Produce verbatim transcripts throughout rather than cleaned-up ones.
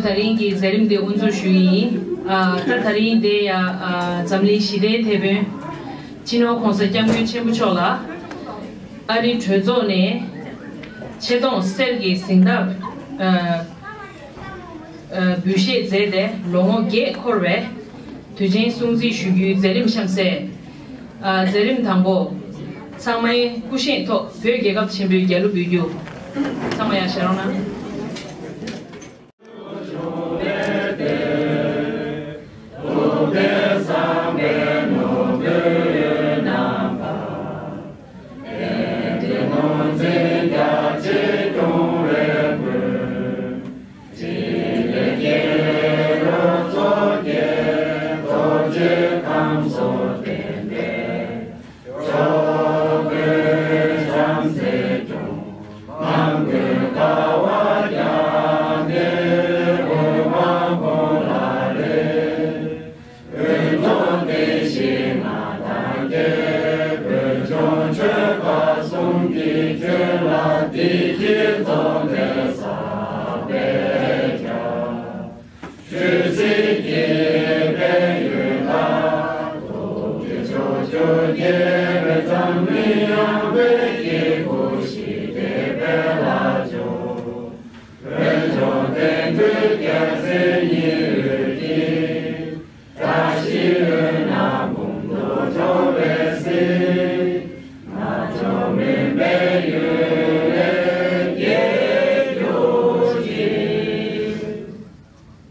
ད་རིང་གི་མཛད་རིམ་དེ་དབུ་འཛུགས་ཞུ་ཡི་ཡིན། ཨ། ད་ད་རིང་དེ་ཡ། ཨ། འཛམ་གླིང་ཞི་བདེའི་དེད་དཔོན་སྤྱི་ནོར་༸གོང་ས་༸སྐྱབས་མགོན་ཆེན་པོ་མཆོག་ལ་ཨ་རིའི་གྲོས་ཚོགས་ནས་ཆེ་མཐོང་གསེར་གྱི་གཟེངས་རྟགས། ཨ། ཨ། འབུལ་བཞེས་མཛད་དེ་ལོ་ངོ་བརྒྱད་འཁོར་བའི་དུས་ཆེན་སྲུང་བརྩི་ཞུ་རྒྱུའི་མཛད་རིམ་གཤམ་གསལ། ཨ། མཛད་རིམ་དང་པོ། ཚང་མའི་སྐུ་བཞེངས་ཐོག་བོད་རྒྱལ་ཁབ་ཆེན་པོའི་རྒྱལ་གླུ་འབུལ་རྒྱུ། ཚང་མ་ཡར་ཞལ་རོང་གནང་།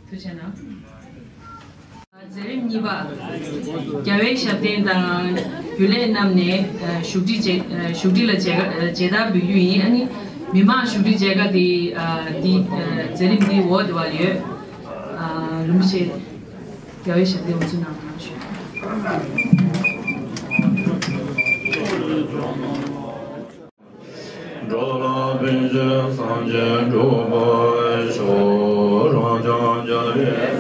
ཐུགས་རྗེ་གནང་། མཛད་རིམ་གཉིས་པ། རྒྱལ་བའི་ཞབས་བརྟན་དང་རྒྱུན་ལས་རྣམས་ནས་བཞུགས་ཁྲི་བཅས། བཞུགས་ཁྲི་ལ་མཇལ་ཁ་མཇལ་དར་འབུལ་རྒྱུ་ཡིན། ཨ་ནི་མི་མང་བཞུགས་ཁྲི་མཇལ་ཁ་དེ། འདི་མཛད་རིམ་འདིའི་འོག་དེ་བར་ཡོད། རིན་པོ་ཆེ་རྒྱལ་བའི་ཞབས་བརྟན་འུ་ཚོ་ནང་ལ་ཞུ། འགྲོ་ལ་ཕན་ཕྱིར་སངས་རྒྱས་འགྲུབ་པར་ཤོག་རང་ཅག་རྒྱལ་བའི་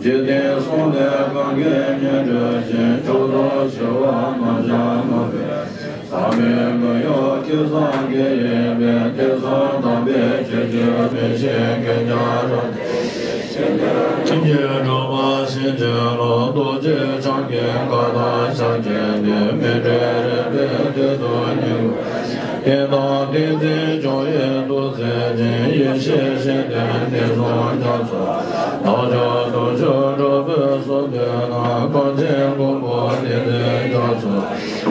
འཇིག་རྟེན་གསུམ་ལས་གང་གིས་ཉོན་སྤྲུལ་ཞིང་། མཆོག་ཏུ་གྱུར་པ་རྣམས་ཀྱང་མ་བུ། ཟག་མེད་མི་གཡོ་ཁྱེད་སངས་རྒྱས་ཡིན་པས། དེང་སང་དམ་པའི་ཆོས་ཀྱི་མེ་ཤིང་གི་བརྒྱ་ར། ཆེན་གྱི་གྲགས་པ་བྱིན་གྱིས་རློབས། རྡོ་རྗེ་འཆང་གི་བཀའ་དང་ཕྱག་རྒྱའི་གདེང་། མཻ་ཏྲི་རས་པའི་དུས་སུ་ཉིད། བསྟན་དང་བསྟན་འཛིན་སྐྱོང་བའི་ཐུགས་སྲས་ཅན། ཡེ་ཤེས་གཞན་དོན་དེང་སང་རྒྱ་མཚོ། བདག་ཅག་ཐུགས་མཆོག་དྲག་པོའི་གསུང་ཐོས་ན། གངས་ཅན་མགོན་པོ་བསྟན་འཛིན་རྒྱ་མཚོ།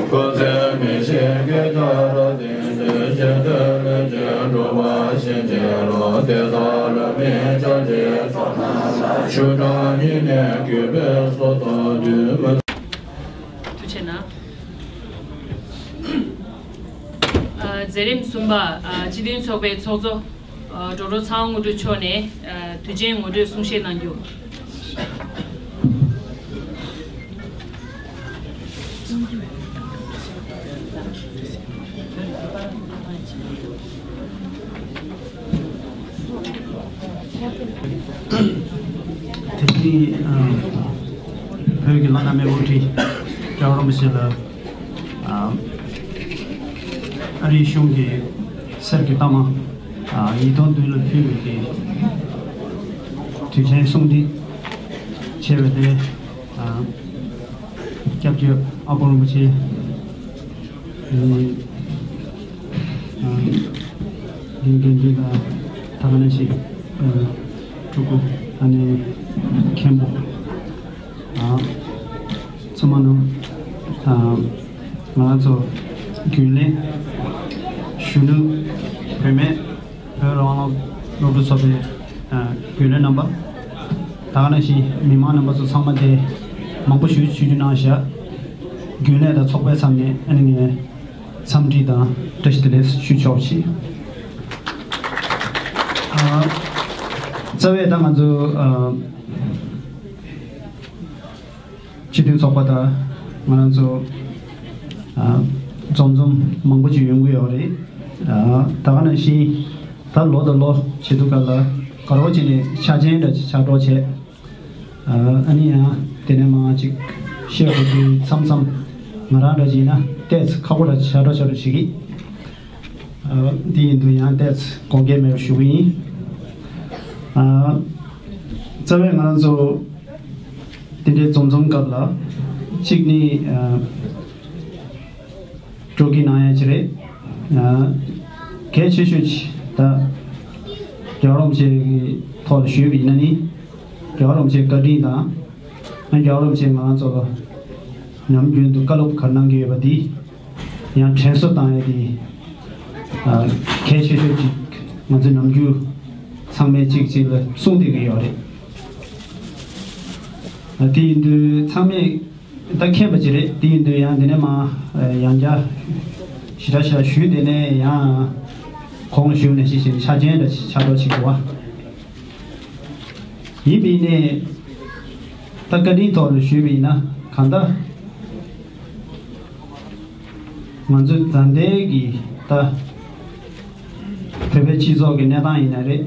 སྐུ་ཚེ་མི་ཤིགས་སྐད་ཀྱང་རབ་བརྟན་ཏེ། གཞན་དོན་ལས་བྱེད་འགྲོ་བ་གཞན་ཅི་ལོ། དེ་ལྟར་མི་བྱ་བྱེད་ཕྱོགས་རྣམས་ལ། ཆུ་གྲང་སྙིང་ནད་གུས་པས་གསོལ་ཐོབ་དུས། ཐུགས་རྗེ་གནང་། ཨ། མཛད་རིམ་གསུམ་པ། ཨ། སྤྱི་མཐུན་ཚོགས་པའི་ཚོགས་གཙོ། ཨ། ཌོག་ཊར་ཚངས་དངོས་གྲུབ་མཆོག་ནས། ཨ། དུས་ཆེན་ངོ་སྤྲོད་གསུང་བཤད་གནང་རྒྱུ། དེ་བཞིན་བོད་ཀྱི་བླ་ན་མེད་པའི་དབུ་ཁྲིད་རྒྱལ་བ་རིན་པོ་ཆེ་ལ། ཨ། ཨ་རིའི་གཞུང་གིས་གསེར་གྱི་རྟགས་མ། ཨ། ཉིས་སྟོང་བདུན་ལ་ཕུལ་བའི་གི་དུས་ཆེན་སྲུང་བརྩི་བྱས་པ་དེ། ཨ། སྐྱབས་རྗེ་ཨ་དཀོན་རིན་པོ་ཆེ། ཨ། དགེ་འདུན་དང་ ད་ག་ནང་བཞིན་ཨ་ཕྲུ་གུ། ཨ་ནི་མཁན་པོ། ཨ་ཚང་མ་ནང་ཨ་ང་རང་ཚོ་རྒྱུན་ལས། གཞོན་ནུ། བུད་མེད། བོད་རང་དབང་སློབ་ཕྲུག་ཚོགས་པའི་ཨ་རྒྱུན་ལས་རྣམ་པ། ད་ག་ནང་བཞིན་མི་མང་རྣམ་པ་ཚོ་ཚང་མ་དེ་མང་པོ་ཞིག་ཞུ་རྒྱུ་གནང་བཞག་རྒྱུན་ལས་དང་ཚོགས་པའི་ཚབ་ནས་ཨ་ནི་ངས་འཚམས་འདྲི་དང་བཀྲ་ཤིས་བདེ་ལེགས་ཞུ་ཆོག་ཅིག་ཨ་རྩ་བའི་ད་ང་ཚོ་ཨ་སྤྱི་མཐུན་ཚོགས་པ་དང་ང་རང་ཚོ་ཨ་འཛོམས་འཛོམས་མང་པོ་ཅིག་ཡོང་གི་ཡོད་རེད། ཨ་ད་ག་ནང་བཞིན་ད་ལོ་དང་ལོ་བྱེད་དུས་སྐབས་ལ་ག་རེ་བྱས་ནས་ཆ་རྐྱེན་འདྲ་ཆགས་འགྲོ་བྱས། ཨ་ནི་ཡང་དེ་ནས་མར་ཅིག་བཤད་དགོས་དུས་མཚམས་མཚམས་ང་རང་འདྲ་བྱས་ན་ཏོག་ཙམ་ཁག་པོ་འདྲ་ཆགས་འགྲོ་ཆགས་འགྲོ་བྱེད་ཀྱི། ཨ་འདི་ཡིན་དུས་ཡང་ཏོག་ཙམ་དགོངས་འགལ་མེད་པར་ཞུ་གི་ཡིན། ཨ་རྩ་བའི་ང་རང་ཚོ་དེ་འདྲའི་འཛོམས་འཛོམས་སྐབས་ལ་གཅིག་ནི་ཨ་སྤྲོ་སྐྱིད་གནང་ཡ་ཅིག་རེད། ཨ་གལ་ཆེ་ཤོས་ཅིག་ད་རྒྱལ་བ་རིན་པོ་ཆེ་གི་ཐོག་ལ་ཞུས་པ་ཡིན་ན་ནི། རྒྱལ་བ་རིན་པོ་ཆེའི་བཀའ་དྲིན་དང་། ཨ་རྒྱལ་བ་རིན་པོ་ཆེས་ང་རང་ཚོ་ལ་ནམ་རྒྱུན་དུ་བཀའ་སློབ་ག་རེ་གནང་གི་ཡོད་པ་འདི་ཡང་དྲན་གསོ་བཏང་ཡ་དེ་ཨ་གལ་ཆེ་ཤོས་ཅིག་ང་ཚོས་ནམ་རྒྱུན་ཚང་མས་གཅིག་གཅིག་ལ་གསུང་བསྡད་ཀྱི་ཡོད་རེད། ཨ་དེ་ཡིན་དུས་ཚང་མས་ད་མཁྱེན་པ་ཅིག་རེད། དེ་ཡིན་དུས་ཡང་འདི་ནས་མར་ཨ་ཡང་བསྐྱར་ཞེ་དྲག་ཞེ་དྲག་ཞུས་བསྡད་ནས་ཡང་གོང་ལ་ཞུས་ནས་ཤེས་བཞིན་ཆ་རྐྱེན་འདྲ་ཆགས་འགྲོ་ཆེ་གི་བ། ཡིན་པས་ནས་ད་བཀའ་དྲིན་ཐོག་ནས་ཞུས་པ་ཡིན་ན། གང་ལྟར་ང་ཚོའི་ད་ལྟའི་གི་ད་བོད་པའི་སྤྱི་ཚོགས་ཀྱི་གནས་སྟངས་ཡིན་ན་རེད།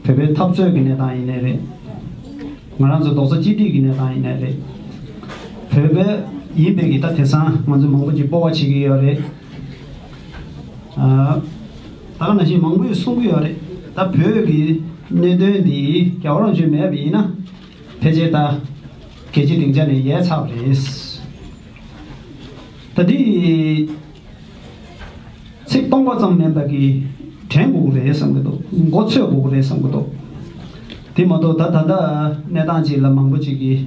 བོད་པའི་འཐབ་རྩོད་ཀྱི་གནས་སྟངས་ཡིན་ན་རེད། ང་རང་ཚོ་རྡོག་རྩ་གཅིག་སྒྲིལ་གྱི་གནས་སྟངས་ཡིན་ན་རེད། བོད་པ་ཡིན་པའི་གི་ད་དེང་སང་ང་ཚོ་མང་པོ་ཅིག་སྤོབས་པ་བྱེད་ཀྱི་ཡོད་རེད། ཨ་ད་ག་ནང་བཞིན་མང་པོས་གསུང་གི་ཡོད་རེད། ད་བོད་ཀྱི་གནད་དོན་འདི་རྒྱལ་བ་རིན་པོ་ཆེ་མེད་པ་ཡིན་ན། ཕལ་ཆེར་ད་རྒྱལ་སྤྱིའི་སྡིངས་ཆ་ནས་ཡལ་ཚར་བ་རེད། ད་འདི་ཚིག་སྟོང་པ་ཙམ་མིན་པ་གི་དྲན་དགོས་ཀྱི་རེད་བསམ་གྱི་འདུག་མགོ་ཚོད་དགོས་ཀྱི་རེད་བསམ་གྱི་འདུག་དེ་མ་གཏོགས་ད་ད་ལྟ་གནས་སྟངས་ཅིག་ལ་མང་པོ་ཅིག་གིས་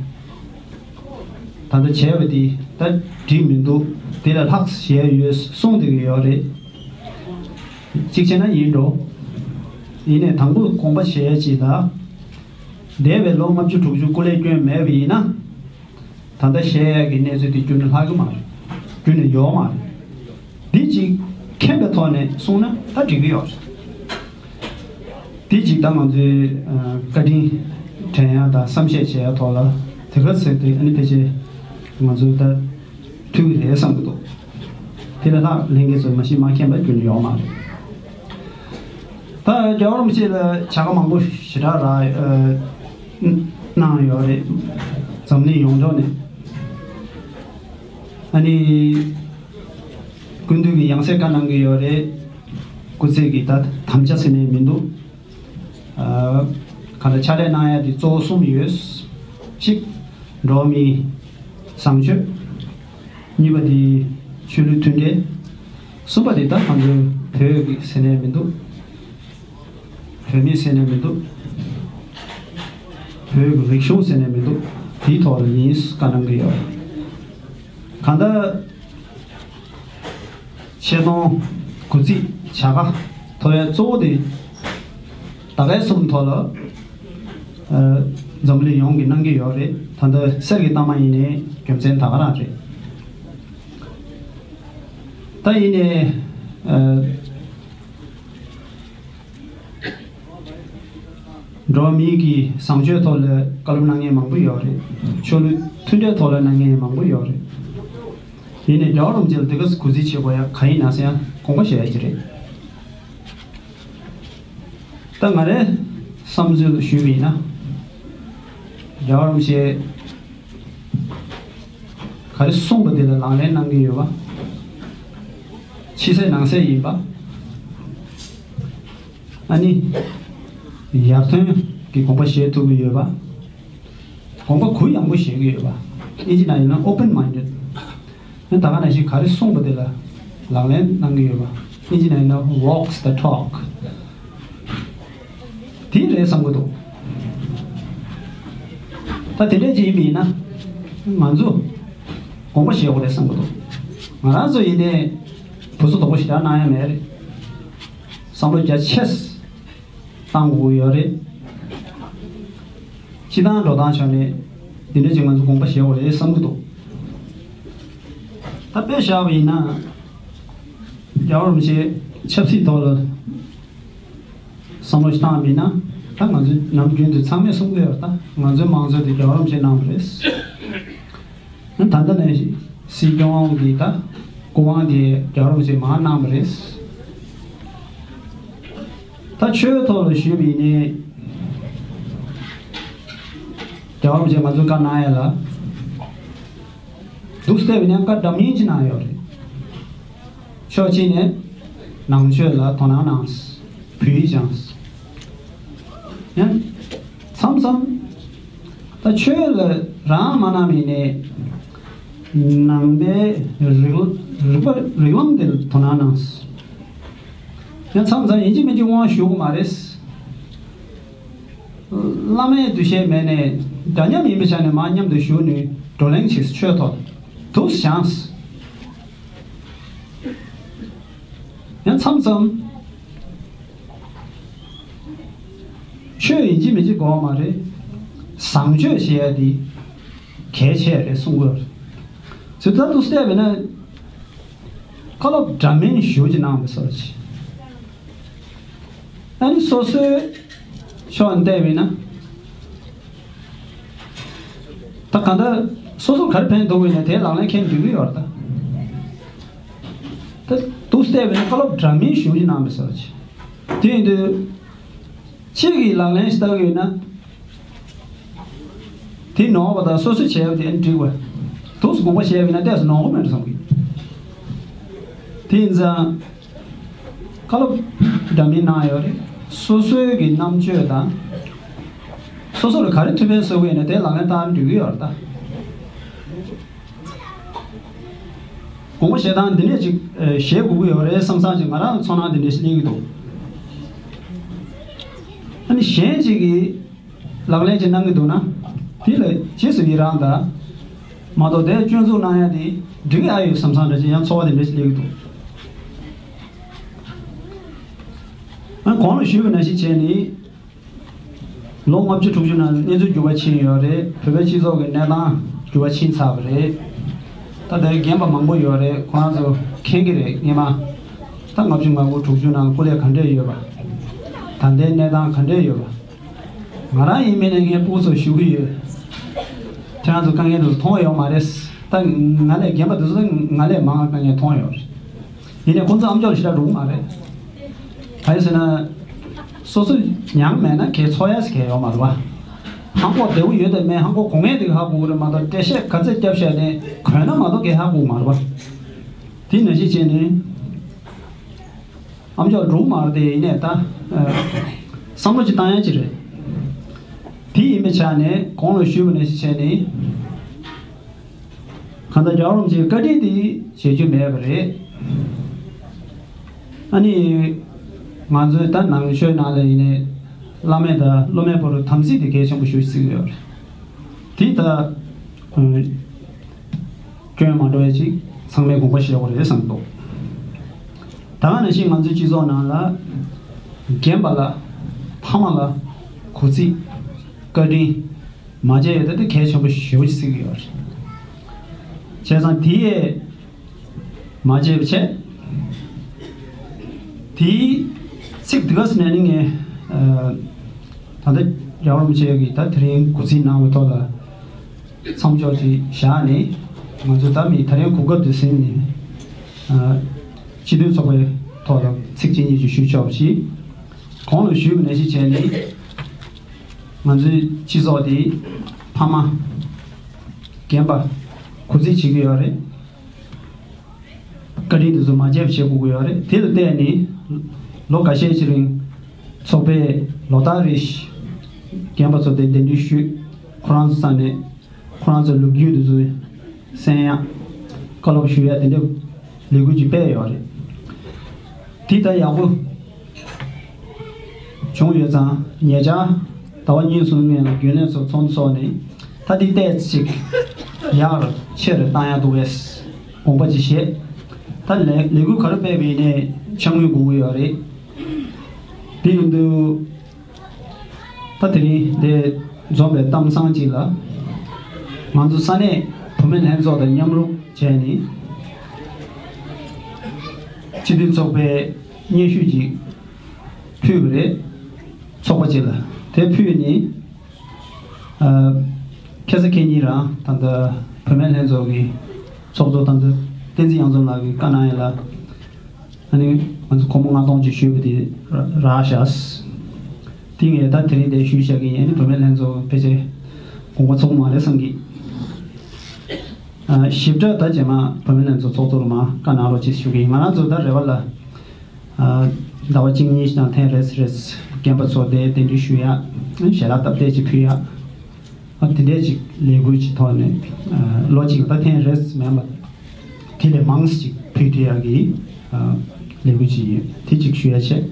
ད་ལྟ་བྱས་པ་འདི་ད་འགྲིག་མི་འདུག་དེ་ལས་ལྷག་བྱས་ཡོད་གསུངས་བསྡད་ཀྱི་ཡོད་རེད། གཅིག་བྱས་ན་ཡིན་འགྲོ། ཡིན་ནའི་དང་པོ་དགོངས་པ་བཞེས་ཡས་ཅིག་ལ། འདས་པའི་ལོ་ལྔ་བཅུ་དྲུག་ཅུ་སྐུ་ལས་བསྐྱོན་མེད་པ་ཡིན་ན། ད་ལྟ་བཤད་ཡག་གི་གནས་ཚུལ་དེ་རྒྱུན་ནས་ལྷག་གི་མ་རེད། རྒྱུན་ནས་ཡོད་མ་རེད། འདི་གཅིག་མཁྱེན་པའི་ཐོག་ནས་གསུངས་ན་ད་འགྲིག་གི་ཡོད་རེད། འདི་གཅིག་ད་ང་ཚོའི་ཨ་བཀའ་དྲིན་དྲན་ཡག་དང་བསམ་ཤེས་བྱེད་ཡག་ཐོག་ལ་དེ་ག་ཚོད་དེ་ཨ་ནི་ཕལ་ཆེར་ང་ཚོ་ད་ཐུག་གི་རེད་བསམ་གི་འདུག་དེ་ལས་ལྷག་ལྷན་རྒྱས་ཚོས་མ་གཞི་མ་མཁྱེན་པ་རྒྱུན་ནས་ཡོད་མ་རེད། ད་རྒྱལ་བ་རིན་པོ་ཆེ་ལ་བྱ་དགའ་མང་པོ་ཞེ་དྲག་རག་ཨ་གནང་ཡོད་རེད། འཛམ་གླིང་ཡོངས་རྫོགས་ནས། ཨ་ནི་སྐུ་མདུན་གྱི་ཡང་སེ་བཀའ་གནང་གི་ཡོད་རེད། སྐུ་ཚེ་གི་ད་དམ་བཅའ་ཟེར་ནས་མི་འདུག་ཨ་ག་ད་ཕྱག་ལས་གནང་ཡ་དེ་གཙོ་བོ་གསུམ་ཡོད། གཅིག་འགྲོ་བ་མིའི་བཟང་སྤྱོད། གཉིས་པ་དེ་ཆོས་ལུགས་མཐུན་འབྲེལ། གསུམ་པ་དེ་ད་ང་ཚོའི་བོད་ཀྱི་ཟེར་ནས་མི་འདུག་བོད་མི་ཟེར་ནས་མི་འདུག་བོད་ཀྱི་རིག་གཞུང་ཟེར་ནས་མི་འདུག་དེའི་ཐོག་ལ་ཡིན་བཀའ་གནང་གི་ཡོད། གང་ལྟར་ཆེད་གཏོང་གུས་བརྩི་བྱ་དགའ་ཐོབ་ཡ་གཙོ་བོ་དེ་ད་གའི་གསུམ་ཐོག་ལ་ཨ་འཛམ་གླིང་ཡོངས་ཀྱིས་གནང་གི་ཡོད་རེད། ད་ལྟ་གསེར་གྱི་རྟགས་མ་ཡིན་ནའི་རྒྱུ་མཚན་ད་ག་རང་རེད། ད་ཡིན་ནའི་ཨ་འགྲོ་བ་མིའི་གི་བཟང་སྤྱོད་ཐོག་ལ་བཀའ་སློབ་གནང་མཁན་མང་པོ་ཡོད་རེད། ཆོས་ལུགས་མཐུན་འབྲེལ་ཐོག་ལ་གནང་མཁན་མང་པོ་ཡོད་རེད། ཡིན་ནའི་རྒྱལ་བ་རིན་པོ་ཆེ་ལ་དེ་ག་ཚོད་གུས་བརྩི་བྱེད་དགོས་ཡ་ག་ཡིན་ན་ཟེར་ཡ་དགོངས་པ་བཞེས་ཡ་ཅིག་རེད། ད་ང་རའི་བསམ་ཚུལ་ཞུས་པ་ཡིན་ན། རྒྱལ་བ་རིན་པོ་ཆེ་ག་རེ་གསུངས་པ་དེ་ལ་ལག་ལེན་གནང་གི་ཡོད་པ། ཕྱི་གསལ་ནང་གསལ་ཡིན་པ། ཨ་ནི་ཡར་ཐོན་གྱི་དགོངས་པ་བཞེས་ཐུབ་ཀྱི་ཡོད་པ། དགོངས་པ་གུ་ཡངས་པོ་བཞེས་ཀྱི་ཡོད་པ། ཨིན་ཇི་ནང་ཡིན་ན་open minded། ཨ་ནི་ད་ག་ནང་བཞིན་ག་རེ་གསུངས་པ་དེ་ལ་ལག་ལེན་གནང་གི་ཡོད་པ། ཨིན་ཇི་ནང་ཡིན་ན་walks the talk། དེ་རེད་བསམ་གྱི་འདུག་ད་དེ་འདྲས་ཅིག་ཡིན་པ་ཡིན་ན། ང་ཚོ་དགོངས་པ་བཞེས་དགོས་རེད་བསམ་གྱི་འདུག་ང་རང་ཚོ་ཡིན་ནའི་བུ་ཚོ་དོག་པོ་ཞེ་དྲག་གནང་ཡ་མེད་རེད། བསམ་བློ་རྒྱ་ཆེ་བཏང་དགོས་ཡོད་རེད། སྤྱི་བཏང་འགྲོ་སྟངས་ཆ་ནས་འདི་འདྲ་ཅིག་ང་ཚོ་དགོངས་པ་བཞེས་དགོས་རེད་བསམ་གྱི་འདུག་ད་དཔེ་བཞག་པ་ཡིན་ན། རྒྱལ་བ་རིན་པོ་ཆེ་ཆབ་སྲིད་ཐོག་ལ་བསམ་བློ་ཞིག་བཏང་བ་ཡིན་ན། ད་ང་ཚོ་ནམ་རྒྱུན་དུ་ཚང་མས་གསུང་གི་ཡོད་རེད། ད་ང་ཚོའི་མང་གཙོ་དེ་རྒྱལ་བ་རིན་པོ་ཆེ་གནང་བ་རེད། ད་ལྟ་ནས་སྲིད་སྐྱོང་གི་ད་སྐུ་དབང་དེ་རྒྱལ་བ་རིན་པོ་ཆེས་མར་གནང་བ་རེད། ད་ཆོས་ཐོག་ལ་ཞུས་པ་ཡིན་ནའི། རྒྱལ་བ་རིན་པོ་ཆེས་ང་ཚོར་བཀའ་གནང་ཡ་ལ། འདུག་སེ་བལྟས་པ་ཡིན་ན་བཀའ་འདྲ་མིན་ཅིག་གནང་ཡོད་རེད། ཕྱོགས་གཅིག་ནས་ནང་ཆོས་ལ་དོ་སྣང་གནང་། བོད་ཡིག་སྦྱངས། ཡང་མཚམས་མཚམས་ད་ཆོས་ལ་རང་མ་གནང་བ་ཡིན་ནའི། ནང་པའི་རིག་རིག་པ་རིགས་ལམ་དེ་ལ་དོ་སྣང་གནང་། ཡང་མཚམས་མཚམས་ཡིན་གཅིག་མིན་གཅིག་དབང་ཞུ་གི་མ་རེད། བླ་མའི་འདུ་ཤེས་མེད་ནས་འདྲ་མཉམ་ཡིན་པའི་ཆ་ནས་མར་མཉམ་དུ་བཞུགས་ནས་བགྲོ་གླེང་བྱས། ཆོས་ཐོག་འདུག་སེ་སྦྱངས། ཡང་མཚམས་མཚམས་ཆོས་ཡིན་གཅིག་མིན་གཅིག་དགོས་པ་མ་རེད། བཟང་སྤྱོད་ཞེས་ཡ་དེ་གལ་ཆེ་རེད་གསུང་གི་ཡོད་རེད། ཚུལ་ལྟར་དུ་བལྟས་པས་ན། བཀའ་སློབ་འདྲ་མིན་ཞེ་པོ་ཅིག་གནང་བའི་བཟོ་ཅིག་ཨ་ནི་སོ་སོའི་ཕྱོགས་ནས་བལྟས་པས་ན། ད་གང་ལྟར་སོ་སོར་ག་རེ་ཕན་ཐོགས་ཀྱི་ཡོད་ན་དེ་ལག་ལེན་འཁེལ་འགྲིག་གི་ཡོད་རེད་ད། ད་དུ་བལྟས་པས་ན་བཀའ་སློབ་འདྲ་མིན་ཞེ་པོ་ཅིག་གནང་བའི་བཟོ་ཅིག་དེ་ཡིན་དུས། གཅིག་གིས་ལག་ལེན་ཞིག་བསྟར་གྱི་ཡོད་ན། དེ་ནོར་བ་དང་སོ་སོས་བྱས་པ་དེ་འགྲིག་པ། དུས་སུ་དགོངས་པ་བཞེས་པ་ཡིན་ན་ཏོག་ཙམ་ནོར་གི་མེད་འགྲོ་བསམ་གྱི། དེ་ཡིན་ཙང་། བཀའ་སློབ་འདྲ་མིན་གནང་ཡོད་རེད། སོ་སོའི་གི་རྣམ་དཔྱོད་དང་། སོ་སོ་ལ་ག་རེ་ཐུགས་ཕན་གསོས་ཀྱི་ཡོད་ན་དེ་ལག་ལེན་བསྟར་འགྲིག་གི་ཡོད་རེད་ད། དགོངས་པ་བཞེས་སྟངས་འདི་འདྲས་ཅིག་ཨ་བཞེས་དགོས་ཀྱི་ཡོད་རེད་བསམ་བསམ་ཅིག་ང་རང་ལ་ཚོར་སྣང་འདི་འདྲས་ཤིག་སླེབས་ཀྱི་འདུག་ཨ་ནི་གཞན་ཅིག་གིས་ལག་ལེན་ཅིག་གནང་གི་འདུག་ན། དེ་ལ་རྗེས་སུ་ཡི་རང་དང་། མ་གཏོགས་དེ་སྐྱོན་འཛུགས་གནང་ཡ་དེ་འགྲིག་གི་ཨ་ཡོད་བསམ་བསམ་འདྲ་ཅིག་ཡང་ཚོར་བ་དེ་འདྲས་ཤིག་སླེབས་ཀྱི་འདུག་ཨ་གོང་ལ་ཞུས་པ་ནང་བཞིན་བྱས་ནས། ལོ་ལྔ་བཅུ་དྲུག་ཅུ་ནང་གནས་ཚུལ་འགྱུར་བ་ཕྱིན་ཡོད་རེད། བོད་པའི་སྤྱི་ཚོགས་ཀྱི་གནས་སྟངས་འགྱུར་བ་ཕྱིན་ཚར་བ་རེད། ད་ལྟའི་རྒན་པ་མང་པོ་ཡོད་རེད། ཁོ་རང་ཚོ་མཁྱེན་གྱི་རེད། སྔོན་མ་ད་ལྔ་བཅུ་ང་དགུ་དྲུག་ཅུ་ནང་སྐུ་ལས་ག་འདྲས་ཡོད་པ། ད་ལྟའི་གནས་སྟངས་ག་འདྲས་ཡོད་པ། ང་རང་ཡིན་མིན་ནས་ངའི་སྤུ་གུ་ཚོ་ཞུ་གི་ཡོད། ཁྱེད་རང་ཚོ་དཀའ་ངལ་དེ་ཚོ་མཐོང་ཡོད་མ་རེད། ད་ང་ལས་རྒན་པ་དེ་ཚོ་ད་ང་ལས་མང་དཀའ་ངལ་མཐོང་ཡོད་རེད། ཡིན་ནའི་ཁོང་ཚོ་ཨམ་ཅོག་ལ་ཞེ་དྲག་འགྲོ་གི་མ་རེད། གང་ཡིན་ཟེར་ན། སོ་སོ་མྱངས་མེད་ན་གའི་ཚོར་ཡ་ཟེར་གའི་ཡོད་མ་རེད་བ། ཧང་གོ་བདེ་པོ་ཡོད་དང་མེད་ཧང་གོ་གོ་ངེས་དེ་ག་ཧ་གོ་གི་རེད་མ་གཏོགས་འགྲེལ་བཤད་ག་ཚད་བརྒྱབ་བྱས་ནས་གོན་ན་མ་གཏོགས་གའི་ཧ་གོ་གི་མ་རེད་བ། དེ་ནང་བཞིན་བྱས་ནས། ཨམ་ཅོག་འགྲོ་གི་མ་རེད་དེ་ཡིན་ནའི་ད། ཨ། བསམ་བློ་ཅིག་བཏང་ཡ་ཅིག་རེད། དེ་ཡིན་པའི་ཆ་ནས་གོང་ལ་ཞུས་པ་ནང་བཞིན་བྱས་ནས། གང་ལྟར་རྒྱལ་བ་རིན་པོ་ཆེའི་བཀའ་དྲིན་དེ་བརྗེད་རྒྱུ་མེད་པ་རེད། ཨ་ནི། ང་ཚོའི་ད་ནང་ཆོས་ནང་ལ་ཡིན་ནའི། བླ་མེད་དང་སློབ་མའི་བར་དུ་དམ་ཚིག་དེ་གལ་ཆེན་པོ་ཞེ་པོ་ཅིག་ཡོད་རེད། དེ་ད། སྐྱོན་མ་འགྲོ་ཡ་ཅིག་ཚང་མས་དགོངས་པ་བཞེས་དགོས་རེད་བསམ་འདུག་ད་ག་ནང་བཞིན་ང་ཚོའི་སྤྱི་ཚོགས་ནང་ལ། རྒན་པ་ལ། ཕ་མ་ལ། གུས་བརྩི། བཀའ་དྲིན། མ་བརྗེད་ཡོད་ད་དེ་གལ་ཆེན་པོ་ཞེ་པོ་ཅིག་བརྩི་གི་ཡོད་རེད། བྱས་ཙང་དེ་ཡས་མ་བརྗེད་པ་བྱས། དེའི་ཚིག་དེ་ག་ཟེར་ནས་ནི་ངས་ད་ལྟ་རྒྱལ་བ་རིན་པོ་ཆེ་གིས་ད་དེ་རིང་གུས་བརྩི་གནང་བའི་ཐོག་ལ་མཚམས་འཇོག་ཅིག་བཞག་ནས་ང་ཚོ་ད་མི་ད་རིང་གོ་སྐབས་དེ་ཟིན་ནས་སྤྱི་མཐུན་ཚོགས་པའི་ཐོག་ལ་ཚིག་གཅིག་གཉིས་ཅིག་ཞུ་ཆོག་ཅིག་གོང་ལ་ཞུས་པ་ནང་བཞིན་བྱས་ནས། ང་ཚོའི་སྤྱི་ཚོགས་འདི་ཕ་མ། རྒན་པ། གུས་བརྩི་བྱེད་ཀྱི་ཡོད་རེད། བཀའ་དྲིན་དེ་ཚོ་མ་བརྗེད་པ་བྱེད་དགོས་ཀྱི་ཡོད་རེད། དེ་ལ་བརྟེན་ནས་ལོ་འགའ་ཤས་ཀྱི་རིང་ཚོགས་པས་ལོ་ལྟར་རེ་བཞིན་རྒན་པ་ཚོ་དེ་གདན་འདྲེན་ཞུས། ཁོ་རང་ཚོ་རྩ་ནས་ཁོ་རང་ཚོའི་ལོ་རྒྱུས་དེ་ཚོ་གསན་ཡག་བཀའ་སློབ་ཞུ་ཡག་དེ་འདྲ་ལས་འགུལ་ཅིག་སྤེལ་ཡོད་རེད། དེ་ལྟར་ཡག་པོ། བྱུང་ཡོད་ཙང་ཉེ་ཆར་ཟླ་བ་གཉིས་གསུམ་སྔོན་ལ་རྒྱུན་ལས་ཚོ་ཚོགས་འདུ་ཚོགས་ནས་ད་འདི་ཏོག་ཙམ་ཅིག་ཡག་རུ་ཆེ་རུ་བཏང་ཡག་འདུག་པས་དགོངས་པ་ཅིག་བཞེས། ད་ལས་ལས་འགུལ་ག་རེ་སྤེལ་བ་ཡིན་ནའི་ཕྱག་དངུལ་དགོས་ཀྱི་ཡོད་རེད། དེ་ཡིན་དུས་ད་དེ་རིང་འདི་འཛོམས་པའི་གཏམ་བཟང་ཅིག་ལ་ང་ཚོ་ས་གནས་བུད་མེད་ལྷན་ཚོགས་དང་མཉམ་རུབ་བྱས་ནས་སྤྱི་འཐུས་ཚོགས་པའི་སྙན་ཞུ་ཅིག་ཕུལ་བ་རེད། ཚོགས་པ་ཅིག་ལ་དེ་ཕུལ་ནས་ཨ། ཁ་སང་ཁ་ཉིན་རང་ད་ལྟ་བུད་མེད་ལྷན་ཚོགས་ཀྱི་ཚོགས་གཙོ་ད་ལྟ་བསྟན་འཛིན་གཡང་འཛོམས་ལགས་ཀྱིས་བཀའ་གནང་ཡ་ལ། ཨ་ནི་ང་ཚོ་སྒོར་མོ་ལྔ་སྟོང་ཅིག་ཞུས་པ་དེ་རག་ཤག་དེ་ངས་ད་དེ་རིང་དེ་ཞུས་བཞག་གི་ཡིན། ཨ་ནི་བུད་མེད་ལྷན་ཚོགས་ཕལ་ཆེར་དགོངས་པ་ཚོམ་མ་རེད་བསམ་གི། ཨ། ཞིབ་ཕྲ་ད་རྗེས་མ་བུད་མེད་ལྷན་ཚོགས་ཚོགས་གཙོ་ལ་མར་བཀའ་གནང་རོགས་ཅེས་ཞུ་གི་ཡིན། ང་རང་ཚོ་ད་རེ་བ་ལ། ཨ། ཟླ་བ་གཅིག་གཉིས་ཤིག་དང་ཐེངས་རེ་རེ་རྒན་པ་ཚོ་དེ་གདན་འདྲེན་ཞུ་ཡ། ཞལ་ལག་སྟབས་བདེ་ཅིག་ཕུལ་ཡ། ཨ། དེ་འདྲས་ཅིག་ལས་འགུལ་ཅིག་ཐོག་ནས། ཨ། ལོ་གཅིག་ད་ཐེངས་རེ་མིན་པ་དེ་ལས་མང་ཙམ་ཅིག་ཕུལ་ཐུབ་ཡག་གི། ཨ། ལས་འགུལ་ཅིག་ཡིན། དེ་ཅིག་ཞུ་ཡ་བྱས།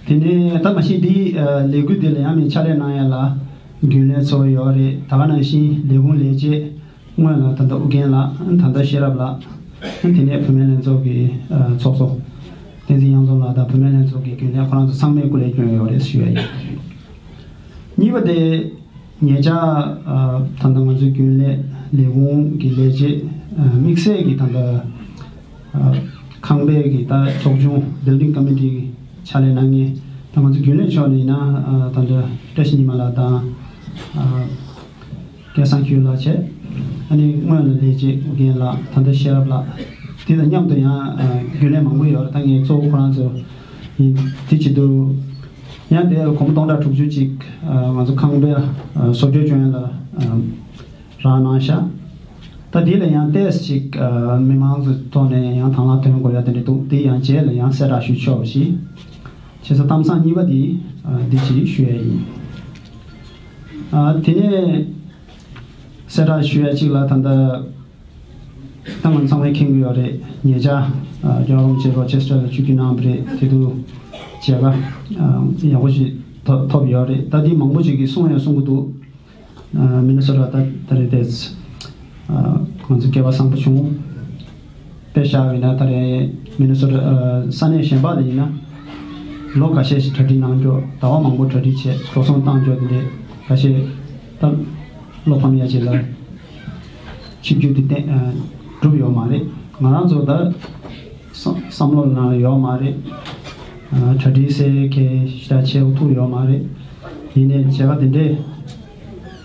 དེ་ནས་ད་མ་གཞི་འདི། ཨ། ལས་འགུལ་འདི་ལ་ཡང་མི་ཕྱག་ལས་གནང་ཡ་ལ་རྒྱུན་ལས་ཚོ་ཡོད་རེད། ད་ག་ནང་བཞིན་ལས་ཁུངས་ལས་བྱེད། སྔོན་ལ་ད་ལྟ་ཨུ་རྒྱན་ལགས། ད་ལྟ་ཤེས་རབ་ལགས། དེ་ནས་བུད་མེད་ལྷན་ཚོགས་ཀྱི་ཚོགས་གཙོ་བསྟན་འཛིན་གཡང་འཛོམས་ལགས་དང་བུད་མེད་ལྷན་ཚོགས་ཀྱི་རྒྱུན་ལས་ཁོ་རང་ཚོ་ཚང་མས་སྐུ་ལས་བསྐྱོན་ཡོད་རེད་ཞུ་ཡ་ཡིན། གཉིས་པ་དེ་ཉེ་ཆར་ད་ལྟ་ང་ཚོའི་རྒྱུན་ལས་ལས་ཁུངས་ཀྱི་ལས་བྱེད་དམིགས་བསལ་གྱི་ད་ལྟ་ཁང་པའི་གི་ད་ཚོགས་ཆུང་Building Committee་གི་ཕྱག་ལས་གནང་མཁན་ད་ང་ཚོ་རྒྱུན་ལས་ཕྱོགས་ནས་ཡིན་ན་ད་ལྟ་བཀྲ་ཤིས་ཉི་མ་ལགས་དང་། སྐལ་བཟང་ཁྱོད་ལགས་བྱས། ཨ་ནི་སྔོན་ལ་ལས་བྱེད་ཨུ་རྒྱན་ལགས། ད་ལྟ་ཤེས་རབ་ལགས། དེ་དང་མཉམ་དུ་ཡང་རྒྱུན་ལས་མང་པོ་ཡོད་རེད། ད་ངས་གཙོ་བོ་ཁོ་རང་ཚོ་ཡིན། དེ་བྱེད་དུས་ཡང་དེ་སྒོར་མོ་སྟོང་ཕྲག་དྲུག་ཅུ་ཅིག་ང་ཚོ་ཁང་པའི་བཟོ་བཅོས་བྱུང་ཡ་ལ་རག་གནང་ཤག་ད་དེ་ལ་ཡང་ཏོག་ཙམ་ཅིག་མི་མང་ཚོའི་ཐོག་ནས་ཡང་དང་བླངས་ཐོན་དགོས་ཡ་དེ་འདྲ་འདུག་དེ་ཡང་རྗེས་ལ་ཡང་གསལ་བསྒྲགས་ཞུ་ཆོག་པ་ཞིག་བྱས་ཙང་གཏམ་བཟང་གཉིས་པ་དེ་འདི་ཅིག་ཞུ་ཡ་ཡིན། ཨ། དེ་ནས་གསལ་བསྒྲགས་ཞུ་ཡ་གཅིག་ལ་ད་ལྟ་ད་ང་ཚང་མས་མཁྱེན་གྱི་ཡོད་རེད། ཉེ་ཆར་རྒྱལ་བ་རིན་པོ་ཆེ་རོ་ཆེ་སི་ཊར་ལ་ཆིབས་བསྒྱུར་གནང་བ་རེད། དེ་དུས་མཇལ་ཁ་ཡག་པོ་ཞིག་ཐོབ་ཐོབ་ཡོད་རེད། ད་དེ་མང་པོ་ཞིག་གིས་གསུང་ཡང་གསུང་གི་འདུག་མི་ནི་སོ་ཊ་ད་ད་རེད་དེ། ང་ཚོ་སྐལ་བ་བཟང་པོ་བྱུང་། དཔེ་བཞག་པ་ཡིན་ན་ད་རེས་མི་ནི་སོ་ཊ་ས་གནས་གཞན་པ་ལ་ཡིན་ན་ལོ་འགའ་ཤས་ཤིག་གྲ་སྒྲིག་གནང་རྒྱུ། ཟླ་བ་མང་པོ་གྲ་སྒྲིག་བྱས། འགྲོ་སོང་བཏང་རྒྱུ་དེ་འདྲས་འགའ་ཤས་ད་བློ་ཕམ་ཡ་ཅིག་ལ་ཆིབས་བསྒྱུར་དེ་བསྟན་གྲུབ་ཡོད་མ་རེད། ང་རང་ཚོ་ད་བསམ་བསམ་བློ་ནང་ལ་ཡོད་མ་རེད། གྲ་སྒྲིག་ཟེར་མཁན་ཞེ་དྲག་བྱེད་ཐུབ་ཡོད་མ་རེད། ཡིན་ནའི་མཇལ་ཁ་དེ་འདྲས་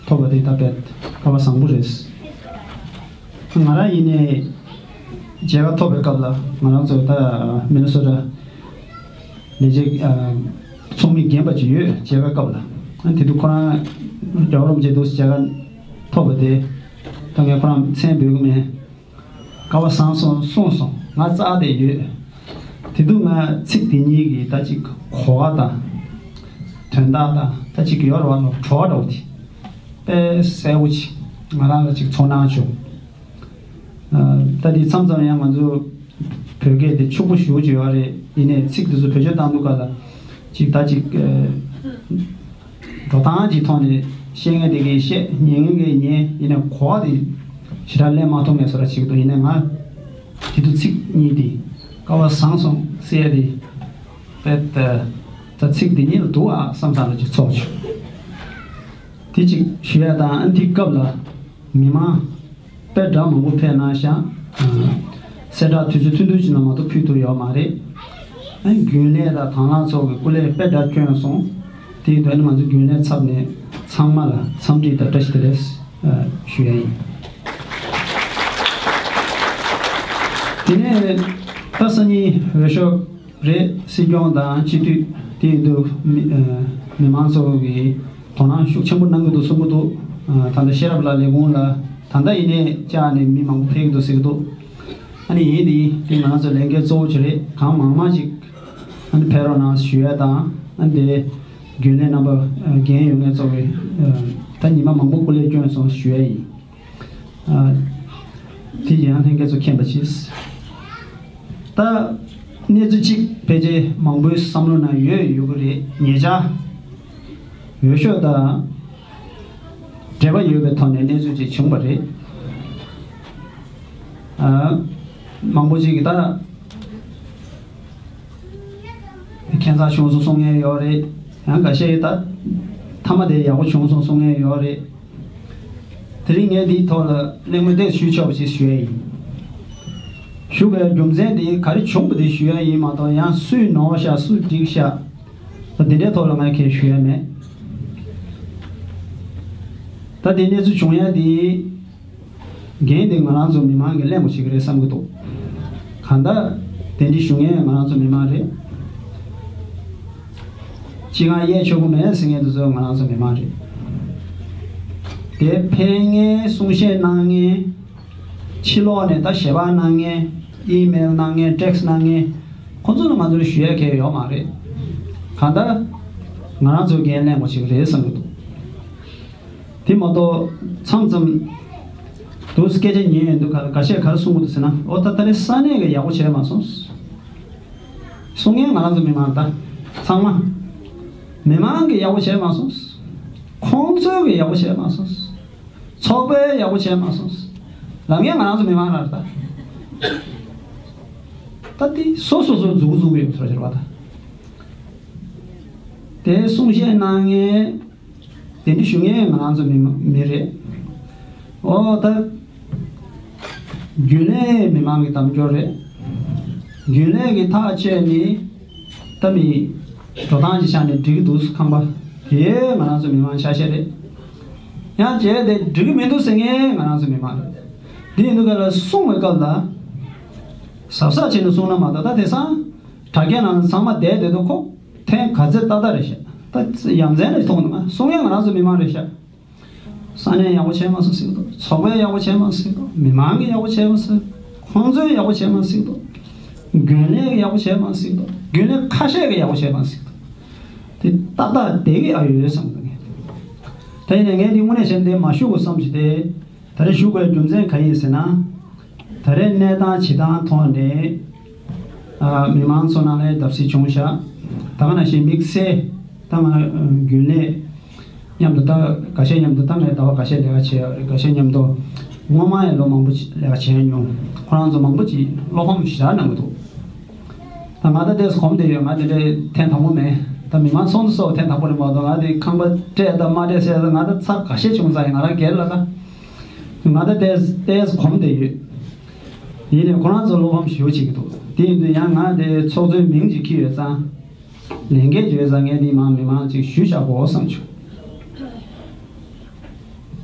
ཐོབ་པ་དེ་ད་དཔེ་སྐལ་བ་བཟང་པོ་རེད། ང་རང་ཡིན་ནའི་མཇལ་ཁ་ཐོབ་པའི་སྐབས་ལ་ང་རང་ཚོ་ད་མི་ནི་སོ་ཊ་ལས་བྱེད་ཚོགས་མི་རྒན་པ་ཅིག་ཡོད། མཇལ་ཁ་སྐབས་ལ་དེ་དུས་ཁོ་རང་རྒྱལ་བ་རིན་པོ་ཆེ་འདུག་མཇལ་ཁ་ཐོབ་པ་དེ་ད་ངས་ཁོ་རང་མཚན་འབོད་གི་མེད། སྐལ་བ་བཟང་སོང་གསུངས་སོང་། ང་རྩ་དེ་ཡོད། དེ་དུས་ང་ཚིག་དེ་གཉིས་ཀྱི་ད་ཅིག་གོ་བ་དང་། དོན་དག་དང་ད་ཅིག་ཡོད་རེད་བ་ལོ་བྲོ་བ་འདྲ་བོ་དེ་དཔེ་གསལ་བོ་ཅིག་ང་རང་ལ་ཅིག་ཚོར་སྣང་བྱུང་། ཨ། ད་དེ་མཚམས་མཚམས་ཡང་ང་ཚོ་བོད་སྐད་དེ་ཕྱུག་པོ་ཞེ་པོ་ཅིག་ཡོད་རེད། ཡིན་ནའི་ཚིག་དེ་ཚོ་བེད་སྤྱོད་བཏང་དུས་སྐབས་ལ་ཅིག་ད་ཅིག་ཨ། འགྲོ་སྟངས་ཀྱི་ཐོག་ནས་བཤད་མཁན་དེ་གིས་བཤད། ཉན་མཁན་གྱིས་ཉན། ཡིན་ནའི་གོ་བ་དེ་ཞེ་དྲག་ལེན་མ་ཐུབ་མཁན་བཟོ་འདྲ་ཅིག་འདུག་ཡིན་ནའི་ང་དེ་དུས་ཚིག་གཉིས་དེ་སྐལ་བ་བཟང་སོང་ཟེར་ཡ་དེ་དཔེ་ད་ད་ཚིག་དེ་གཉིས་ལ་འདུག་ཨ་བསམ་བསམ་འདྲ་ཅིག་ཚོར་བྱུང་། དེ་ཅིག་ཞུ་ཡ་དང་། ཨ། དེ་སྐབས་ལ་མི་མང་དཔེ་འདྲ་མང་པོ་ཕེབས་གནང་ཤག་གསལ་བསྒྲགས་དུས་ཚོད་ཐུང་ཐུང་ཅིག་ནང་མ་གཏོགས་ཕུལ་ཐུབ་ཡོད་མ་རེད། ཨ། རྒྱུན་ལས་དང་དང་བླངས་ཚོ་གིས་སྐུ་ལས་དཔེ་འདྲ་བསྐྱོན་སོང་། དེའི་དོན་ནི་ང་ཚོ་རྒྱུན་ལས་ཚབ་ནས་ཚང་མ་ལ་འཚམས་འདྲི་དང་བཀྲ་ཤིས་བདེ་ལེགས་ཞུ་ཡ་ཡིན། དེ་ནས་ད་སང་ཉིན་འོས་ཤོག་རེད། སྲིད་སྐྱོང་དང་སྤྱི་འཐུས། དེ་ཡིན་དུས་མི་ཨ། མི་མང་ཚོ་གིས་དོ་སྣང་ཤུགས་ཆེན་པོ་གནང་གི་འདུག་གསུང་གི་འདུག་ཨ། ད་ལྟ་ཤེས་རབ་ལགས་ལས་ཁུངས་ལ་ད་ལྟ་ཡིན་ནའི་བཅར་ནས་མི་མང་པོ་ཕེབས་ཀྱི་འདུག་ཟེར་གྱི་འདུག་ཨ་ནི་ཡིན་དེ་དེ་ང་རང་ཚོ་ལས་འགན་གཙོ་བོ་ཅིག་རེད། གང་མང་མང་ཅིག་ཨ་ནི་ཕེབས་རོགས་གནང་ཞུ་ཡ་དང་། ཨ་ནི་དེ་རྒྱུན་ལས་རྣམ་པ་ཨ། འགན་ཡོད་མཁན་ཚོ་གིས་ཨ། ད་ཉི་མ་མང་པོ་སྐུ་ལས་བསྐྱོན་སོང་ཞུ་ཡ་ཡིན། ཨ། དེ་ཡང་ལྷན་རྒྱས་ཚོ་མཁྱེན་པ་ཅིག་ད་ གནས་ཚུལ་གཅིག་ཕལ་ཆེར་མང་པོའི་བསམ་བློ་ནང་ཡོད་ཡོད་ཀྱི་རེད། ཉེ་ཆར་འོས་ཤོག་དང་འབྲེལ་བ་ཡོད་པའི་ཐོག་ནས་གནས་ཚུལ་ཅིག་བྱུང་བ་རེད། ཨ། མང་པོ་ཅིག་གིས་ད་ཁྱད་མཚར་བྱུང་སོང་གསུང་མཁན་ཡོད་རེད། ཡང་འགའ་ཤས་ཀྱིས་ད་མཐའ་མ་དེ་ཡག་པོ་བྱུང་སོང་གསུང་མཁན་ཡོད་རེད། དེ་རིང་ངས་འདིའི་ཐོག་ལ་གླེང་མོལ་འདི་ཞུ་ཆོག་པ་ཞིག་ཞུ་ཡ་ཡིན། ཞུ་དགོས་རྒྱུ་མཚན་དེ་ག་རེ་བྱུང་བ་དེ་ཞུ་ཡ་ཡིན་མ་གཏོགས། ཡང་སུས་ནོར་ཤག་སུས་འགྲིག་ཤག་ད་དེ་འདྲའི་ཐོག་ལ་ང་གས་ཞུ་ཡ་མེད། ད་དེ་གནས་ཚུལ་བྱུང་ཡ་དེ་འགན་དེ་ང་རང་ཚོ་མི་མང་གིས་ལེན་དགོས་ཀྱི་རེད་བསམ་གྱི་འདུག་གང་ལྟར་དེ་འདྲ་ཞུ་མཁན་ང་རང་ཚོ་མི་མང་རེད། ཅི་གང་གཡས་ཆོག་གི་མེད་ཟེར་མཁན་དེ་ཚོ་ང་རང་ཚོ་མི་མང་རེད། དེ་ཕེབས་མཁན་གསུང་བཤད་གནང་མཁན། ཕྱི་ལོགས་ནས་ད་ཞལ་པར་གནང་མཁན། ཨི་མེལ་གནང་མཁན། ཊེག་སི་གནང་མཁན། ཁོ་ཚོ་ལ་ང་ཚོར་ཞུ་ཡ་གང་ཡང་ཡོད་མ་རེད། གང་ལྟར་ང་རང་ཚོ་འགན་ལེན་དགོས་ཀྱི་རེད་བསམ་གྱི་འདུག་དེ་མ་གཏོགས་མཚམས་མཚམས་དུ་སྐད་ཆ་ཉན་ཡོང་དུས་ག་འགའ་ཤས་ག་རེ་གསུང་གི་འདུག་ཟེར་ན། འོ་ད་ད་རེས་ས་གནས་ཀྱིས་ཡག་པོ་བྱས་མ་སོང་། གསུང་མཁན་ང་རང་ཚོ་མི་མང་ད་ཚང་མ། མི་མང་གིས་ཡག་པོ་བྱས་མ་སོང་། ཁོང་ཚོས་ཀྱིས་ཡག་པོ་བྱས་མ་སོང་། ཚོགས་པས་ཡག་པོ་བྱས་མ་སོང་། ལབ་མཁན་ང་རང་ཚོ་མི་མང་རང་རེད་ད། ད་དེ་སོ་སོ་སོ་མཛུབ་གུ་བཙུགས་ཡོད་ཚོད་རེད་བ་ད། དེ་གསུང་བཤད་གནང་མཁན། དེ་འདྲ་ཞུ་མཁན་ང་རང་ཚོ་མི་མི་རེད། འོ་ད། རྒྱུན་ལས་མི་མང་གི་དམ་སྦྱོར་རེད། རྒྱུན་ལས་ཀྱིས་ཐག་བཅད་ནས་ད་མི་འགྲོ་སྟངས་ཀྱི་ཆ་ནས་འགྲིག་གི་འདུག་ཁང་པ་དེ་ང་རང་ཚོ་མི་མང་ཆ་ཤས་རེད། ཡང་བྱས་ཏེ་འགྲིག་གི་མི་འདུག་ཟེར་མཁན་ང་རང་ཚོ་མི་མང་རེད། འདི་ཡིན་དུས་ག་ལ་གསུང་བའི་སྐབས་ལ་གཟབ་གཟབ་བྱས་ནས་གསུང་ན་མ་གཏོགས། ད་དེང་སང་དྲ་རྒྱའི་ནང་ཚང་མ་བསྡད་བསྡད་འདུག་ཁོ། ཐེངས་ག་ཚོད་ཏག་ཏག་རེད་ཤག་ད་ཡ་མཚན་རེ་མཐོང་འདུག་གསུང་མཁན་ང་རང་ཚོ་མི་མང་རེད་ཤག་ས་གནས་ཡག་པོ་བྱས་མ་སོང་ཟེར་གྱི་འདུག་ཚོགས་པས་ཡག་པོ་བྱས་མ་སོང་ཟེར་གྱི་འདུག་མི་མང་གིས་ཡག་པོ་བྱས་མ་སོང་། ཁོང་ཚོས་ཡག་པོ་བྱས་མ་སོང་ཟེར་གྱི་འདུག་རྒྱུན་ལས་ཀྱིས་ཡག་པོ་བྱས་མ་སོང་ཟེར་གྱི་འདུག་རྒྱུན་ལས་ཁ་ཤས་ཀྱིས་ཡག་པོ་བྱས་མ་སོང་ཟེར་གྱི་འདུག་དེ་ཏག་ཏག་བསྡད་ཀྱི་ཨ་ཡོད་བསམ་གྱི་འདུག་ངས། ད་ཡིན་ནའི་ངས་འདི་དངོས་གནས་བཤད་ན་འདི་མ་ཞུ་དགོས་བསམ་བྱུང་སྟེ། ད་རེས་ཞུ་དགོས་རྒྱུ་མཚན་ག་ཡིན་ཟེར་ན། ད་རེས་གནས་སྟངས་བྱེད་སྟངས་ཐོག་ནས། ཨ། མི་མང་ཚོ་ནང་ལ་བརྡབ་གསིག་བྱུང་ཤག་ད་ག་ནང་བཞིན་དམིགས་བསལ་ད་ང་རྒྱུན་ལས་མཉམ་དུ། ད་འགའ་ཤས་མཉམ་དུ་ད་ངས་ཟླ་བ་འགའ་ཤས་ལས་ཀ་བྱས་ཡོད་རེད། འགའ་ཤས་མཉམ་དུ་སྔོན་མ་ཡང་ལོ་མང་པོ་ཅིག་ལས་ཀ་བྱས་མྱོང་། ཁོ་རང་ཚོ་མང་པོ་ཅིག་བློ་ཕམ་ཞེ་དྲག་གནང་གི་འདུག་ད་ང་ད་ལྟས་གོམས་བསྡད་ཡོད། ང་དེ་འདྲའི་ཐེངས་དང་པོ་མེད། ད་མི་མང་ཚོགས་འདུ་སོགས་ཐེངས་དང་པོ་རེད་མ་གཏོགས། ང་དེ་ཁང་པ་སྤྲད་དང་མ་སྤྲད་ཟེར་ད་ང་ད་ཚར་འགའ་ཤས་བྱུང་ཚར་ཡིན། ང་རང་སྒེར་ལ་ད། ང་ད་ལྟས་ལྟས་གོམས་བསྡད་ཡོད། ཡིན་ནའི་ཁོ་རང་ཚོ་བློ་ཕམ་ཞེ་པོ་བྱེད་ཀྱི་འདུག་དེ་ཡིན་དུས་ཡང་ང་དེ་ཚོགས་གཙོའི་མིང་ཅིག་འཁྱེར་ཡོད་ཙང་། ལས་འགན་ཅིག་ཡོད་ཙང་ངས་འདི་མང་མི་མང་ཅིག་ཞུས་བཞག་དགོས་བསམ་བྱུང་།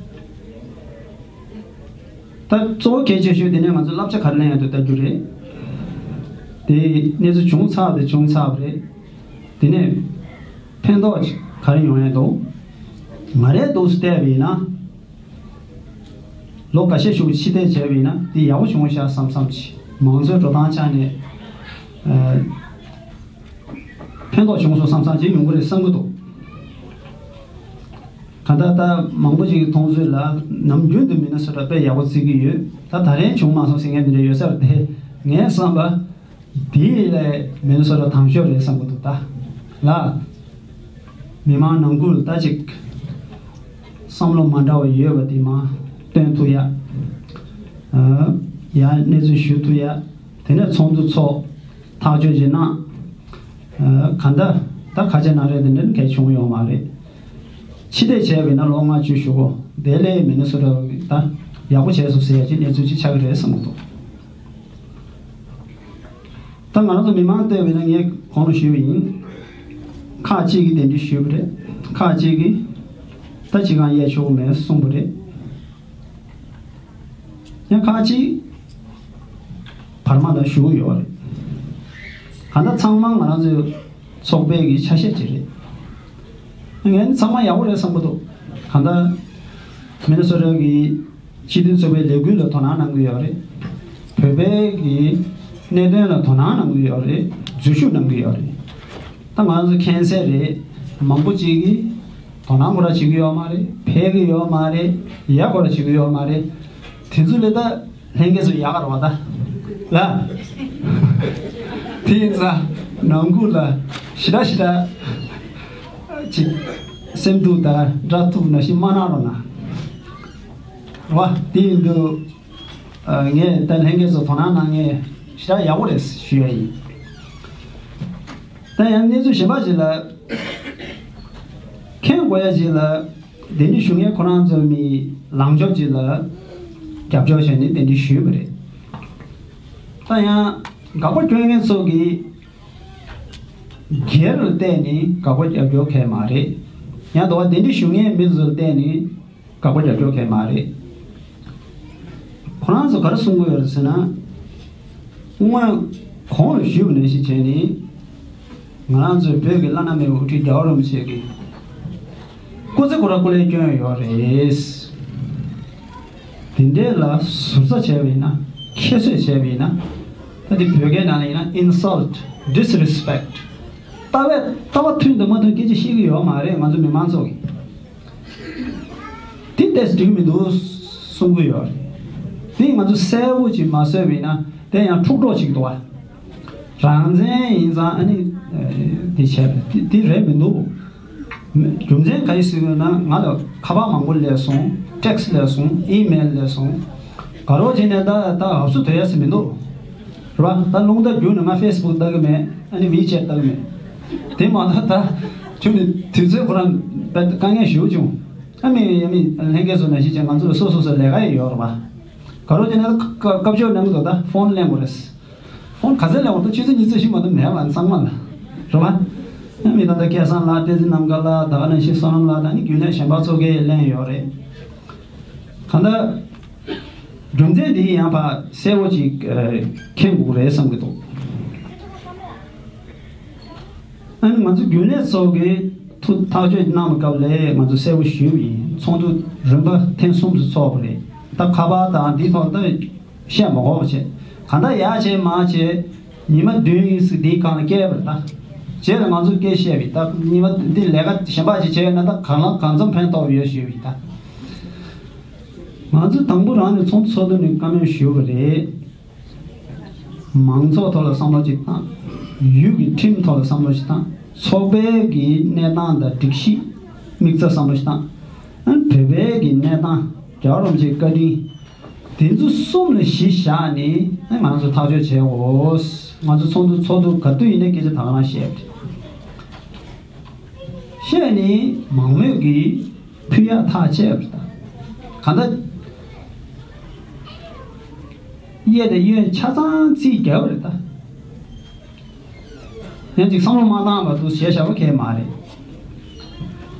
ད་གཙོ་བོ་གལ་ཆེ་ཤོས་དེ་ནས་ང་ཚོ་བསླབ་བྱ་ག་རེ་ལེན་ཡ་འདུག་ལྟ་རྒྱུ་རེད། དེ་གནས་ཚུལ་བྱུང་ཚར་བ་དེ་བྱུང་ཚར་བ་རེད། དེ་ནས་ཕན་ཐོགས་ཅིག་ག་རེ་ཡོང་ཡ་འདུག་ང་རའི་འདུག་སེ་བལྟས་པ་ཡིན་ན། ལོ་འགའ་ཤས་ཤིག་ཕྱི་བལྟས་བྱས་པ་ཡིན་ན་འདི་ཡག་པོ་བྱུང་ཤག་བསམ་བསམ་གྱིས། མང་གཙོའི་འགྲོ་སྟངས་ཆ་ནས། ཨ། ཕན་ཐོགས་བྱུང་སོང་བསམ་བསམ་གྱིས་ཡོང་གི་རེད་བསམ་གྱི་འདུག་གང་ལྟར་ད་མང་པོ་ཞིག་གི་མཐོང་ཚུལ་ལ་ནམ་རྒྱུན་དུ་མི་ནི་སོ་ཊ་དཔེ་ཡག་པོ་བརྩི་གི་ཡོད། ད་ད་རེས་བྱུང་མ་སོང་ཟེར་མཁན་འདི་འདྲ་ཡོད་ས་རེད་དེ། ངས་བསམ་པ། དེའི་ལས་མི་ནི་སོ་ཊ་དང་ཤོས་རེད་བསམ་གྱི་འདུག་ད་ལ། མི་མང་ནང་ཁུལ་ད་ཅིག་བསམ་བློ་མ་འདྲ་བ་ཡོད་པ་དེ་མར་སྟོན་ཐུབ་ཡ། ཨ། ཡང་གནས་ཚུལ་ཞུ་ཐུབ་ཡ། དེ་ནས་ཚོགས་འདུ་ཚོགས། ཐག་གཅོད་ཅིག་གནང་། ཨ། གང་ལྟར་ད་ཁ་ཆེ་ན་རེ་དེ་འདྲ་གལ་བྱུང་ཡོད་མ་རེད། ཕྱི་བལྟས་བྱས་པ་ཡིན་ན་ལོ་ལྔ་བཅུ་ཞུ་གོ། དེ་ལས་མི་ནི་སོ་ཊ་ད་ཡག་པོ་བྱས་སོང་ཟེར་ཡ་ཅིག་གནས་ཚུལ་ཅིག་ཆགས་ཀྱི་རེད་བསམ་གྱི་འདུག་ད་ང་རང་ཚོ་མི་མང་བལྟས་པ་ཡིན་ན་ངས་གོང་ལ་ཞུས་པ་ཡིན། ཁག་ཅིག་གིས་དེ་འདྲ་ཞུས་པ་རེད། ཁག་ཅིག་གིས་ད་ཅི་གང་གཡས་ཆོག་གི་མེད་གསུངས་པ་རེད། ཡང་ཁག་ཅིག་བར་མ་ལ་ཞུ་གི་ཡོད་རེད། གང་ལྟར་ཚང་མ་ང་རང་ཚོའི་ཚོགས་པའི་གི་ཆ་ཤས་ཅིག་རེད། ངས་ནི་ཚང་མ་ཡག་པོ་རེད་བསམ་གྱི་འདུག་གང་ལྟར་མི་ནི་སོ་ཊ་གི་སྤྱི་མཐུན་ཚོགས་པའི་ལས་འགུལ་ལ་དོ་སྣང་གནང་གི་ཡོད་རེད། བོད་པའི་གི་གནད་དོན་ལ་དོ་སྣང་གནང་གི་ཡོད་རེད། འཛུལ་ཞུགས་གནང་གི་ཡོད་རེད། ད་ང་ཚོ་མཁྱེན་གསལ་རེད། མང་པོ་ཅིག་གིས་དོ་སྣང་ཁོ་རང་བྱེད་ཀྱི་ཡོད་མ་རེད། ཕེབས་ཀྱི་ཡོད་མ་རེད། ཡ་ཁོ་རང་བྱེད་ཀྱི་ཡོད་མ་རེད། དེ་ཚོ་ལས་ད་ལྷན་རྒྱས་ཚོ་ཡག་ག་རེད་བ་ད་ལ། དེ་ཡིན་ཙང་ནང་ཁུལ་ལ་ཞེ་དྲག་ཞེ་དྲག་ཅིག་སེམས་སྡུག་དང་དགྲ་ཐུག་ནང་བཞིན་མ་གནང་རོགས་གནང་། རེད་བ། དེ་ཡིན་དུས་ངས་ད་ལྷན་རྒྱས་ཚོ་དོ་སྣང་གནང་མཁན་ཞེ་དྲག་ཡག་པོ་རེད་ཞུ་ཡ་ཡིན། ད་ཡང་གནས་ཚུལ་གཞན་པ་ཞིག་ལ། མཁྱེན་དགོས་ཡ་ཅིག་ལ། གདན་འདྲེན་ཞུ་མཁན་ཁོ་རང་ཚོ་མི་ལངས་ཕྱོགས་ཅིག་ལ་རྒྱབ་སྐྱོར་བྱས་ནས་གདན་འདྲེན་ཞུས་པ་རེད། ད་ཡང་དགག་པ་སྐྱོན་མཁན་ཚོ་གིས་སྒེར་ལ་བལྟས་ནས་དགག་པ་རྒྱབ་སྐྱོར་གལ་མ་རེད། ཡང་དུ་བ་གདན་འདྲེན་ཞུ་མཁན་མི་ཚོ་ལ་བལྟས་ནས་དགག་པ་རྒྱབ་སྐྱོར་གལ་མ་རེད། ཁོ་རང་ཚོ་ག་རེ་གསུང་གི་ཡོད་རེད་ཟེར་ན། སྔོན་གོང་ལ་ཞུས་པ་ནང་བཞིན་བྱས་ནས། ང་རང་ཚོའི་བོད་ཀྱི་བླ་ན་མེད་པའི་དབུ་ཁྲིད་རྒྱལ་བ་རིན་པོ་ཆེ་གི་སྐུ་ཚེ་ཁོ་རང་སྐུ་ལས་བསྐྱོན་ཡོད་རེད། དེ་འདྲའི་ལ་ཟུར་ཟ་བྱས་པ་ཡིན་ན། ཁྱད་གསོད་བྱས་པ་ཡིན་ན། ད་དེ་བོད་སྐད་ནང་ལ་ཡིན་ན་insult, disrespect། ལྟ་བས་ལྟ་བ་མཐུན་དང་མ་མཐུན་སྐད་ཆ་བཤད་ཀྱི་ཡོད་མ་རེད། ང་ཚོ་མི་མང་ཚོ་གིས། དེ་ཏོག་ཙམ་འགྲིག་མི་འདུག་གསུང་གི་ཡོད་རེད། དེ་ང་ཚོ་གསལ་པོ་ཅིག་མ་བཟོས་པ་ཡིན་ན་དེ་ཡང་འཁྲུག་གྲོགས་ཅིག་འདུག་བ། རང་བཙན་ཡིན་ཙང་ཨ་ནི་དེ་བྱས་པ་དེ་དེ་རེད་མི་འདུག། རྒྱུ་མཚན་ག་རེ་ཟེར་ན། ང་ལ་ཁ་པར་མང་པོ་སླེབས་སོང་། ཊེག་སི་སླེབས་སོང་། ཨི་མེལ་སླེབས་སོང་། དགའ་རོགས་བྱས་ནས་ད་ད་ཧབ་སུ་དོད་ཡ་ཟེར་མི་འདུག། རེད་བ། ད་རླུང་རྟ་བརྒྱུགས་ནས་ང་ཕེ་སི་བུག་ལྟ་གི་མེད། ཨ་ནི་ཝི་ཆེ་ཊི་ལྟ་གི་མེད། དེ་མ་གཏོགས་ད་ཁྱོད་ནི་དུས་ཚོད་ཁོ་རང་དཀའ་ངལ་ཞེ་པོ་བྱུང་། ཨ་མི་ཨ་མི་ལྷན་རྒྱས་ཚོ་ནང་བཞིན་བྱས་ང་ཚོ་ལ་སོ་སོ་སོ་ལས་ཀ་ཡི་ཡོད་རེད་བ། དགའ་རོགས་བྱས་ན་ད་སྐབས་ཞོག་ནང་དུ་ད་ཕོན་ལེན་དགོས་རེད། ཕོན་ག་ཚད་ལེན་དགོས་ད་ཆུ་ཚོད་ཉི་ཚོད་བཞི་མ་གཏོགས་མེད་བ་ཚང་མ་ལ། རེད་བ། ཨ་མི་ད་ད་སྐལ་བཟང་ལགས། བསྟན་འཛིན་རྣམ་དཀར་ལགས། ད་ག་ནང་བཞིན་བསོད་ནམས་ལགས་དང་ནི་རྒྱུན་ལས་གཞན་པ་ཚོ་གིས་ལེན་ཡོད་རེད། གང་ལྟར། རྒྱུ་མཚན་འདི་ཡང་ཕར་གསལ་པོ་ཅིག་མཁྱེན་དགོས་རེད་བསམ་གྱི་འདུག། ཨ་ནི་ང་ཚོ་རྒྱུན་ལས་ཚོ་གིས་ཐུགས་ཐག་གཅོད་གནང་བའི་སྐབས་ལ་ང་ཚོ་གསལ་པོ་ཞུས་པ་ཡིན། ཚོགས་འདུ་རིམ་པ་ཐེངས་གསུམ་དུ་ཚོགས་པ་རེད། ད་ཁ་པར་དང་འདི་ཐོག་ད་བཤད་མ་དགོས་པ་བྱས། གང་ལྟར་ཡར་བྱས་མར་བྱས། ཉི་མ་བདུན་ཡིན་ཟིག་འདིའི་སྒང་ལ་བསྐྱལ་བ་རེད་ད། རྗེས་ལ་ང་ཚོས་སྐད་བཤད་པ་ཡིན། ད་ཉི་མ་འདི་ལས་ཀ་གཞན་པ་ཅིག་བྱས་ཡོད་ན་ད་གང་ལ་གང་འཚམ་ཕན་ཐོགས་ཡོད་ཞུས་པ་ཡིན་ད། ང་ཚོས་དང་པོ་རང་ནས་ཚོགས་འདུ་ཚོགས་དུས་ནས་བཀའ་མོལ་ཞུས་པ་རེད། མང་ཚོགས་ཐོག་ལ་བསམ་བློ་ཅིག་བཏང་། ཡུལ་གྱི་ཁྲིམས་ཐོག་ལ་བསམ་བློ་ཅིག་བཏང་། ཚོགས་པའི་གི་གནས་སྟངས་དང་སྒྲིག་གཞི་དམིགས་བསལ་བསམ་བློ་ཅིག་བཏང་། ཨ་ནི་བོད་པའི་གི་གནས་སྟངས། རྒྱལ་བ་རིན་པོ་ཆེའི་བཀའ་དྲིན། དེ་ཚོ་གསུམ་ལ་གཞི་བཞག་ནས་ཨ་ང་ཚོ་ཐག་གཅོད་བྱེད་དགོས། ང་ཚོ་ཚོགས་འདུ་ཚོགས་དུས་ག་དུས་ཡིན་ནའི་སྐད་ཆ་ད་ག་རང་བཤད། བཤད་ནས་མང་མོས་ཀྱིས་ཕུད་ཡག་ཐག་བཅད་པ་རེད་ད། གང་ལྟར། གཡས་དང་གཡོན་ཆ་ཚང་རྩིས་བརྒྱབ་པ་རེད་ད། ཡང་ཅིག་བསམ་བློ་མ་བཏང་བར་དུ་བྱས་བཞག་པ་གལ་མ་རེད།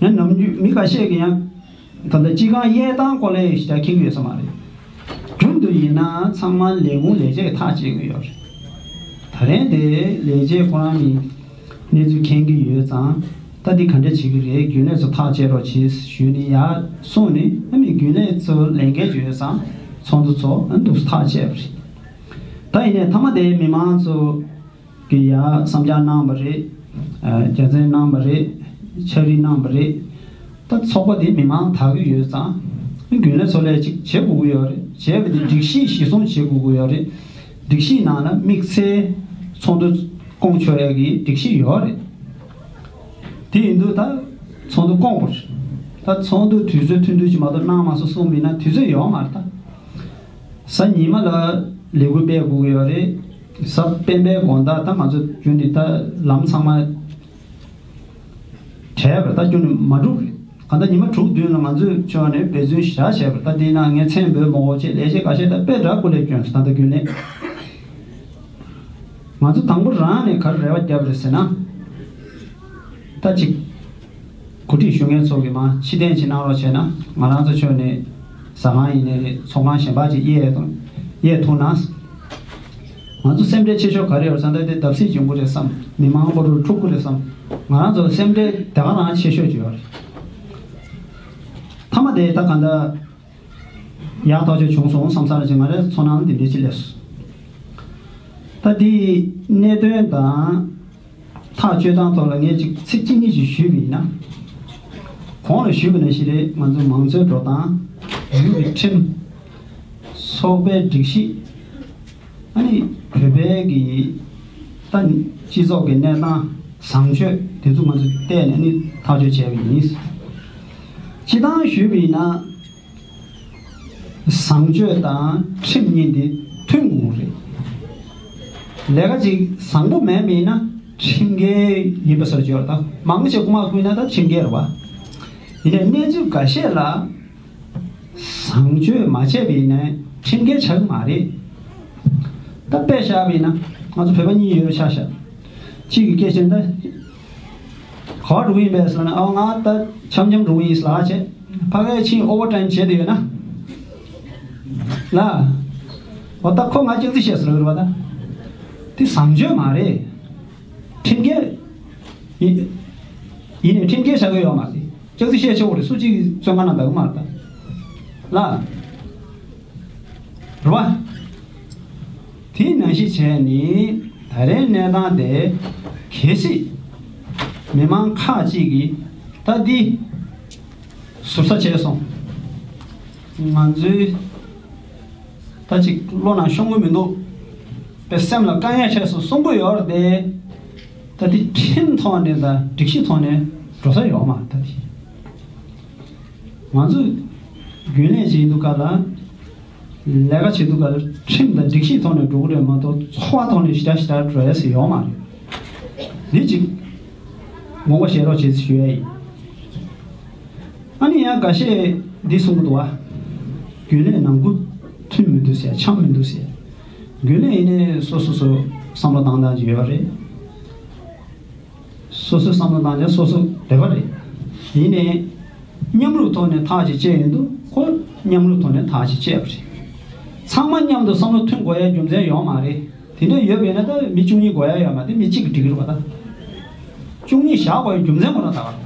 ཡང་ནམ་རྒྱུན་མི་ཁ་ཤས་ཀྱིས་ཡང་། ད་ལྟ་སྤྱི་ཁང་གཡས་གཏོང་སྐོར་ལ་ཞེ་དྲག་མཁྱེན་གྱི་ཡོད་ས་མ་རེད། རྒྱུན་དུ་ཡིན་ན་ཚང་མ་ལས་ཁུངས་ལས་བྱེད་ཀྱིས་ཐག་བཅད་ཀྱི་ཡོད་རེད། ད་རེས་དེ་ལས་བྱེད་ཁོ་རང་གིས་གནས་ཚུལ་མཁྱེན་གྱི་ཡོད་ཙང་། ད་འདི་ག་འདྲ་བྱེད་ཀྱི་རེད། རྒྱུན་ལས་ཚོ་ཐག་བཅད་རོགས་བྱེད་ཞུས་ནས་ཡར་སོང་ནས། ཨ་ནི་རྒྱུན་ལས་ཚོ་ལས་འགན་ཡོད་ཙང་ཚོགས་འདུ་ཚོ་ཨ་འདུག་སེ་ཐག་བཅད་པ་རེད། ད་ཡིན་ནའི་མཐའ་མ་དེ་མི་མང་ཚོ་གིས་ཡར་བསམ་འཆར་གནང་བ་རེད། ཨ། རྒྱ་མཚན་གནང་བ་རེད། ཕྱག་བྲིས་གནང་བ་རེད། ད་ཚོགས་པ་དེ་མི་མང་དག་གི་ཡོད་ཙང་། རྒྱུན་ལས་ཚོ་ལས་ཅིག་བྱེད་དགོས་ཀྱི་ཡོད་རེད། བྱས་པ་དེ་སྒྲིག་གཞི་གཞིར་བཟུང་བྱེད་དགོས་ཀྱི་ཡོད་རེད། སྒྲིག་གཞིའི་ནང་ན་དམིགས་བསལ་ཚོགས་འདུ་སྐོང་ཆོག་ཡག་གི་སྒྲིག་གཞི་ཡོད་རེད། དེ་ཡིན་དུས་ད་ཚོགས་འདུ་སྐོང་དགོས་རེད། ད་ཚོགས་འདུ་དུས་ཚོད་ཐུང་ཐུང་ཅིག་མ་གཏོགས་གནང་མ་སོང་གསུངས་པ་ཡིན་ན་དུས་ཚོད་ཡོད་མ་རེད་ད། གཟའ་ཉི་མ་ལ་ལས་འགུལ་སྤེལ་དགོས་ཀྱི་ཡོད་རེད། གཟའ་སྤེན་པའི་དགོང་དག་ད་ང་ཚོ་རྒྱུན་ནས་ད་ལམ་ཚང་མ་བྲལ་བ་རེད། ད་རྒྱུན་ནས་མ་འགྲོ་གི་རེད། གང་ལྟར་ཉི་མ་དྲུག་བདུན་ལ་ང་ཚོས་ཕྱོགས་ནས་འབད་བརྩོན་ཞེ་དྲག་བྱས་པ་རེད། ད་དེའི་ནང་ངས་མཚན་འབོད་མ་དགོས་བྱས། ལས་བྱེད་ཁ་ཤས་ད་དཔེ་འདྲ་སྐུ་ལས་བསྐྱོན་སོང་། ད་ལྟ་རྒྱུན་ལས། ང་ཚོ་དང་པོ་རང་ནས་ག་རེ་རེ་བ་བརྒྱབ་རེད་ཟེར་ན། ད་ཅིག་གོ་སྒྲིག་ཞུ་མཁན་ཚོ་གིས་མར་ཕྱིར་འཐེན་ཅིག་གནང་རོགས་བྱས་ན། ང་རང་ཚོ་ཕྱོགས་ནས་ཟ་ཁང་ཡིན་ནའི་རེད། ཚོང་ཁང་གཞན་པ་ཅིག་གཡར་དང་གཡར་ཐུབ་ན། ང་ཚོ་སེམས་ཁྲལ་ཆེ་ཤོས་ག་རེ་ཡོད་ཟེར་ན། ད་ལྟའི་བརྡབ་གསིག་འབྱུང་གི་རེད་བསམ། མི་མང་པོ་རུ་འཁྲུག་གི་རེད་བསམ། ང་རང་ཚོ་སེམས་ཁྲལ་དེ་ག་རང་ཆེ་ཤོས་ཅིག་ཡོད་རེད། མཐའ་མ་དེ་ད་གང་ལྟར། ཡག་ཐག་ཆོད་བྱུང་སོང་བསམ་ས་རེད་ཅེས་ང་རའི་ཚོར་སྣང་འདི་འདྲ་ཅིག་སླེབས་སོང་། ད་འདིའི་གནད་དོན་དང་ཐག་གཅོད་སྟངས་ཐོག་ལ་ངས་ཅིག་ཚིག་གཅིག་གཉིས་ཤིག་ཞུས་པ་ཡིན་ན། གོང་ལ་ཞུས་པ་ནང་བཞིན་རེད། ང་ཚོ་མང་གཙོའི་འགྲོ་སྟངས། ཡུལ་གྱི་ཁྲིམས། ཚོགས་པའི་སྒྲིག་གཞི། ཨ་ནི་བོད་པའི་གི་ ད་སྤྱི་ཚོགས་ཀྱི་གནས་སྟངས་བཟང་སྤྱོད་དེ་ཚོ་ང་ཚོས་བལྟས་ནས་ནི་ཐག་གཅོད་བྱས་པ་ཡིན། སྤྱིར་བཏང་ཞུས་པ་ཡིན་ན། བཟང་སྤྱོད་དང་ཁྲིམས་གཉིས་འདི་མཐུན་དགོས་རེད། ལས་ཀ་ཅིག་བཟང་པོ་མེད་པ་ཡིན་ན་ཁྲིམས་འགལ་ཡིན་པ་བཟོ་བྱས་པ་དང་མང་ཆེ་དགོངས་པ་ཁུར་ན་ད་ཁྲིམས་འགལ་རེད་བ། ཡིན་ནའི་གནས་ཚུལ་འགའ་ཤས་ལ། བཟང་སྤྱོད་མ་བྱས་པ་ཡིན་ན་ཁྲིམས་འགལ་ཆགས་ཀྱི་མ་རེད། ད་དཔེ་བཞག་པ་ཡིན་ན་ང་ཚོ་བོད་པ་གཉིས་ཡོད་ཆ་བཞག་གཅིག་གིས་སྐད་ཆ་ད། ག་པར་འགྲོ་གི་ཡིན་པས་ཟེར་ན། ཨ་ང་ད་འཆམ་འཆམ་འགྲོ་གི་ཡིན་ཟེར་ལབ་བྱས། ཕ་གིར་ཕྱིན་ཨོ་ཝར་ཊའིམ་བྱས་བསྡད་ཡོད་ན། ལ། འོ་ད་ཁོ་ང་སྐྱག་རྫུན་བཤད་ཟེར་ལབ་ཀྱི་རེད་པ་ད། དེ་བཟང་སྤྱོད་མ་རེད། ཁྲིམས་འགལ། ཡིན། ཡིན་ནའི་ཁྲིམས་འགལ་བྱ་གི་ཡོད་མ་རེད། སྐྱག་རྫུན་བཤད་ཆོག་གི་རེད། སུ་གཅིག་གིས་བཙོན་ཁང་ནང་བསྡད་ཀྱི་མ་རེད་ད། ལ། རེད་པ། དེ་ནང་བཞིན་བྱས་ནས་ད་རེས་གནས་སྟངས་དེ་གལ་སྲིད་མི་མང་ཁག་ཅིག་གིས་ད་འདི་ཟུར་ཟ་བྱས་སོང་། ང་ཚོའི་ད་ཅིག་བློ་ནང་ཤོང་གི་མི་འདུག་དཔེ་སེམས་ལ་དཀའ་ངལ་འཕྲད་སོང་གསུང་གི་ཡོད་རེད་དེ། ད་འདི་ཁྲིམས་ཐོག་ནས་དང་སྒྲིག་གཞི་ཐོག་ནས་འགྲོ་ས་ཡོད་མ་རེད་ད་འདི། ང་ཚོ་རྒྱུན་ལས་བྱེད་དུས་སྐབས་ལ། ལས་ཀ་བྱེད་དུས་སྐབས་ལ་ཁྲིམས་དང་སྒྲིག་གཞི་ཐོག་ནས་འགྲོ་གི་རེད་མ་གཏོགས་ཚོར་བ་ཐོག་ནས་ཞེ་དྲག་ཞེ་དྲག་འགྲོ་ཡ་ཞིག་ཡོད་མ་རེད། འདི་གཅིག་ངོ་མ་བཤད་རོགས་བྱེད་ཞུ་ཡ་ཡིན། ཨ་ནི་ཡང་འགའ་ཤས་འདི་གསུང་གི་འདུག་བ། རྒྱུན་ལས་ནང་ཁུལ་མཐུན་མི་འདུག་ཟེར། འཆམ་མི་འདུག་ཟེར། རྒྱུན་ལས་ཡིན་ནའི་སོ་སོ་སོ་བསམ་བློ་བཏང་སྟངས་ཅིག་ཡོད་པ་རེད། སོ་སོའི་བསམ་བློ་བཏང་ཡ་སོ་སོ་རེ་བ་རེད། ཡིན་ནའི། མཉམ་རུབ་ཐོག་ནས་ཐག་ཅིག་བཅད་ཡོང་དུས་ཁོ་མཉམ་རུབ་ཐོག་ནས་ཐག་ཅིག་བཅད་པ་རེད། ཚང་མ་མཉམ་དུ་བསམ་བློ་མཐུན་དགོས་ཡ་རྒྱུ་མཚན་ཡོད་མ་རེད། དེ་འདྲ་ཡོད་པས་ན་ད་མི་བཅུ་གཉིས་དགོས་ཡ་ཡོད་མ་རེད། མི་གཅིག་གིས་འགྲིག་གི་རེད་པ་ད། བཅུ་གཉིས་བཞག་དགོས་ཡ་རྒྱུ་མཚན་ཁོ་ན་ད་ག་རེད།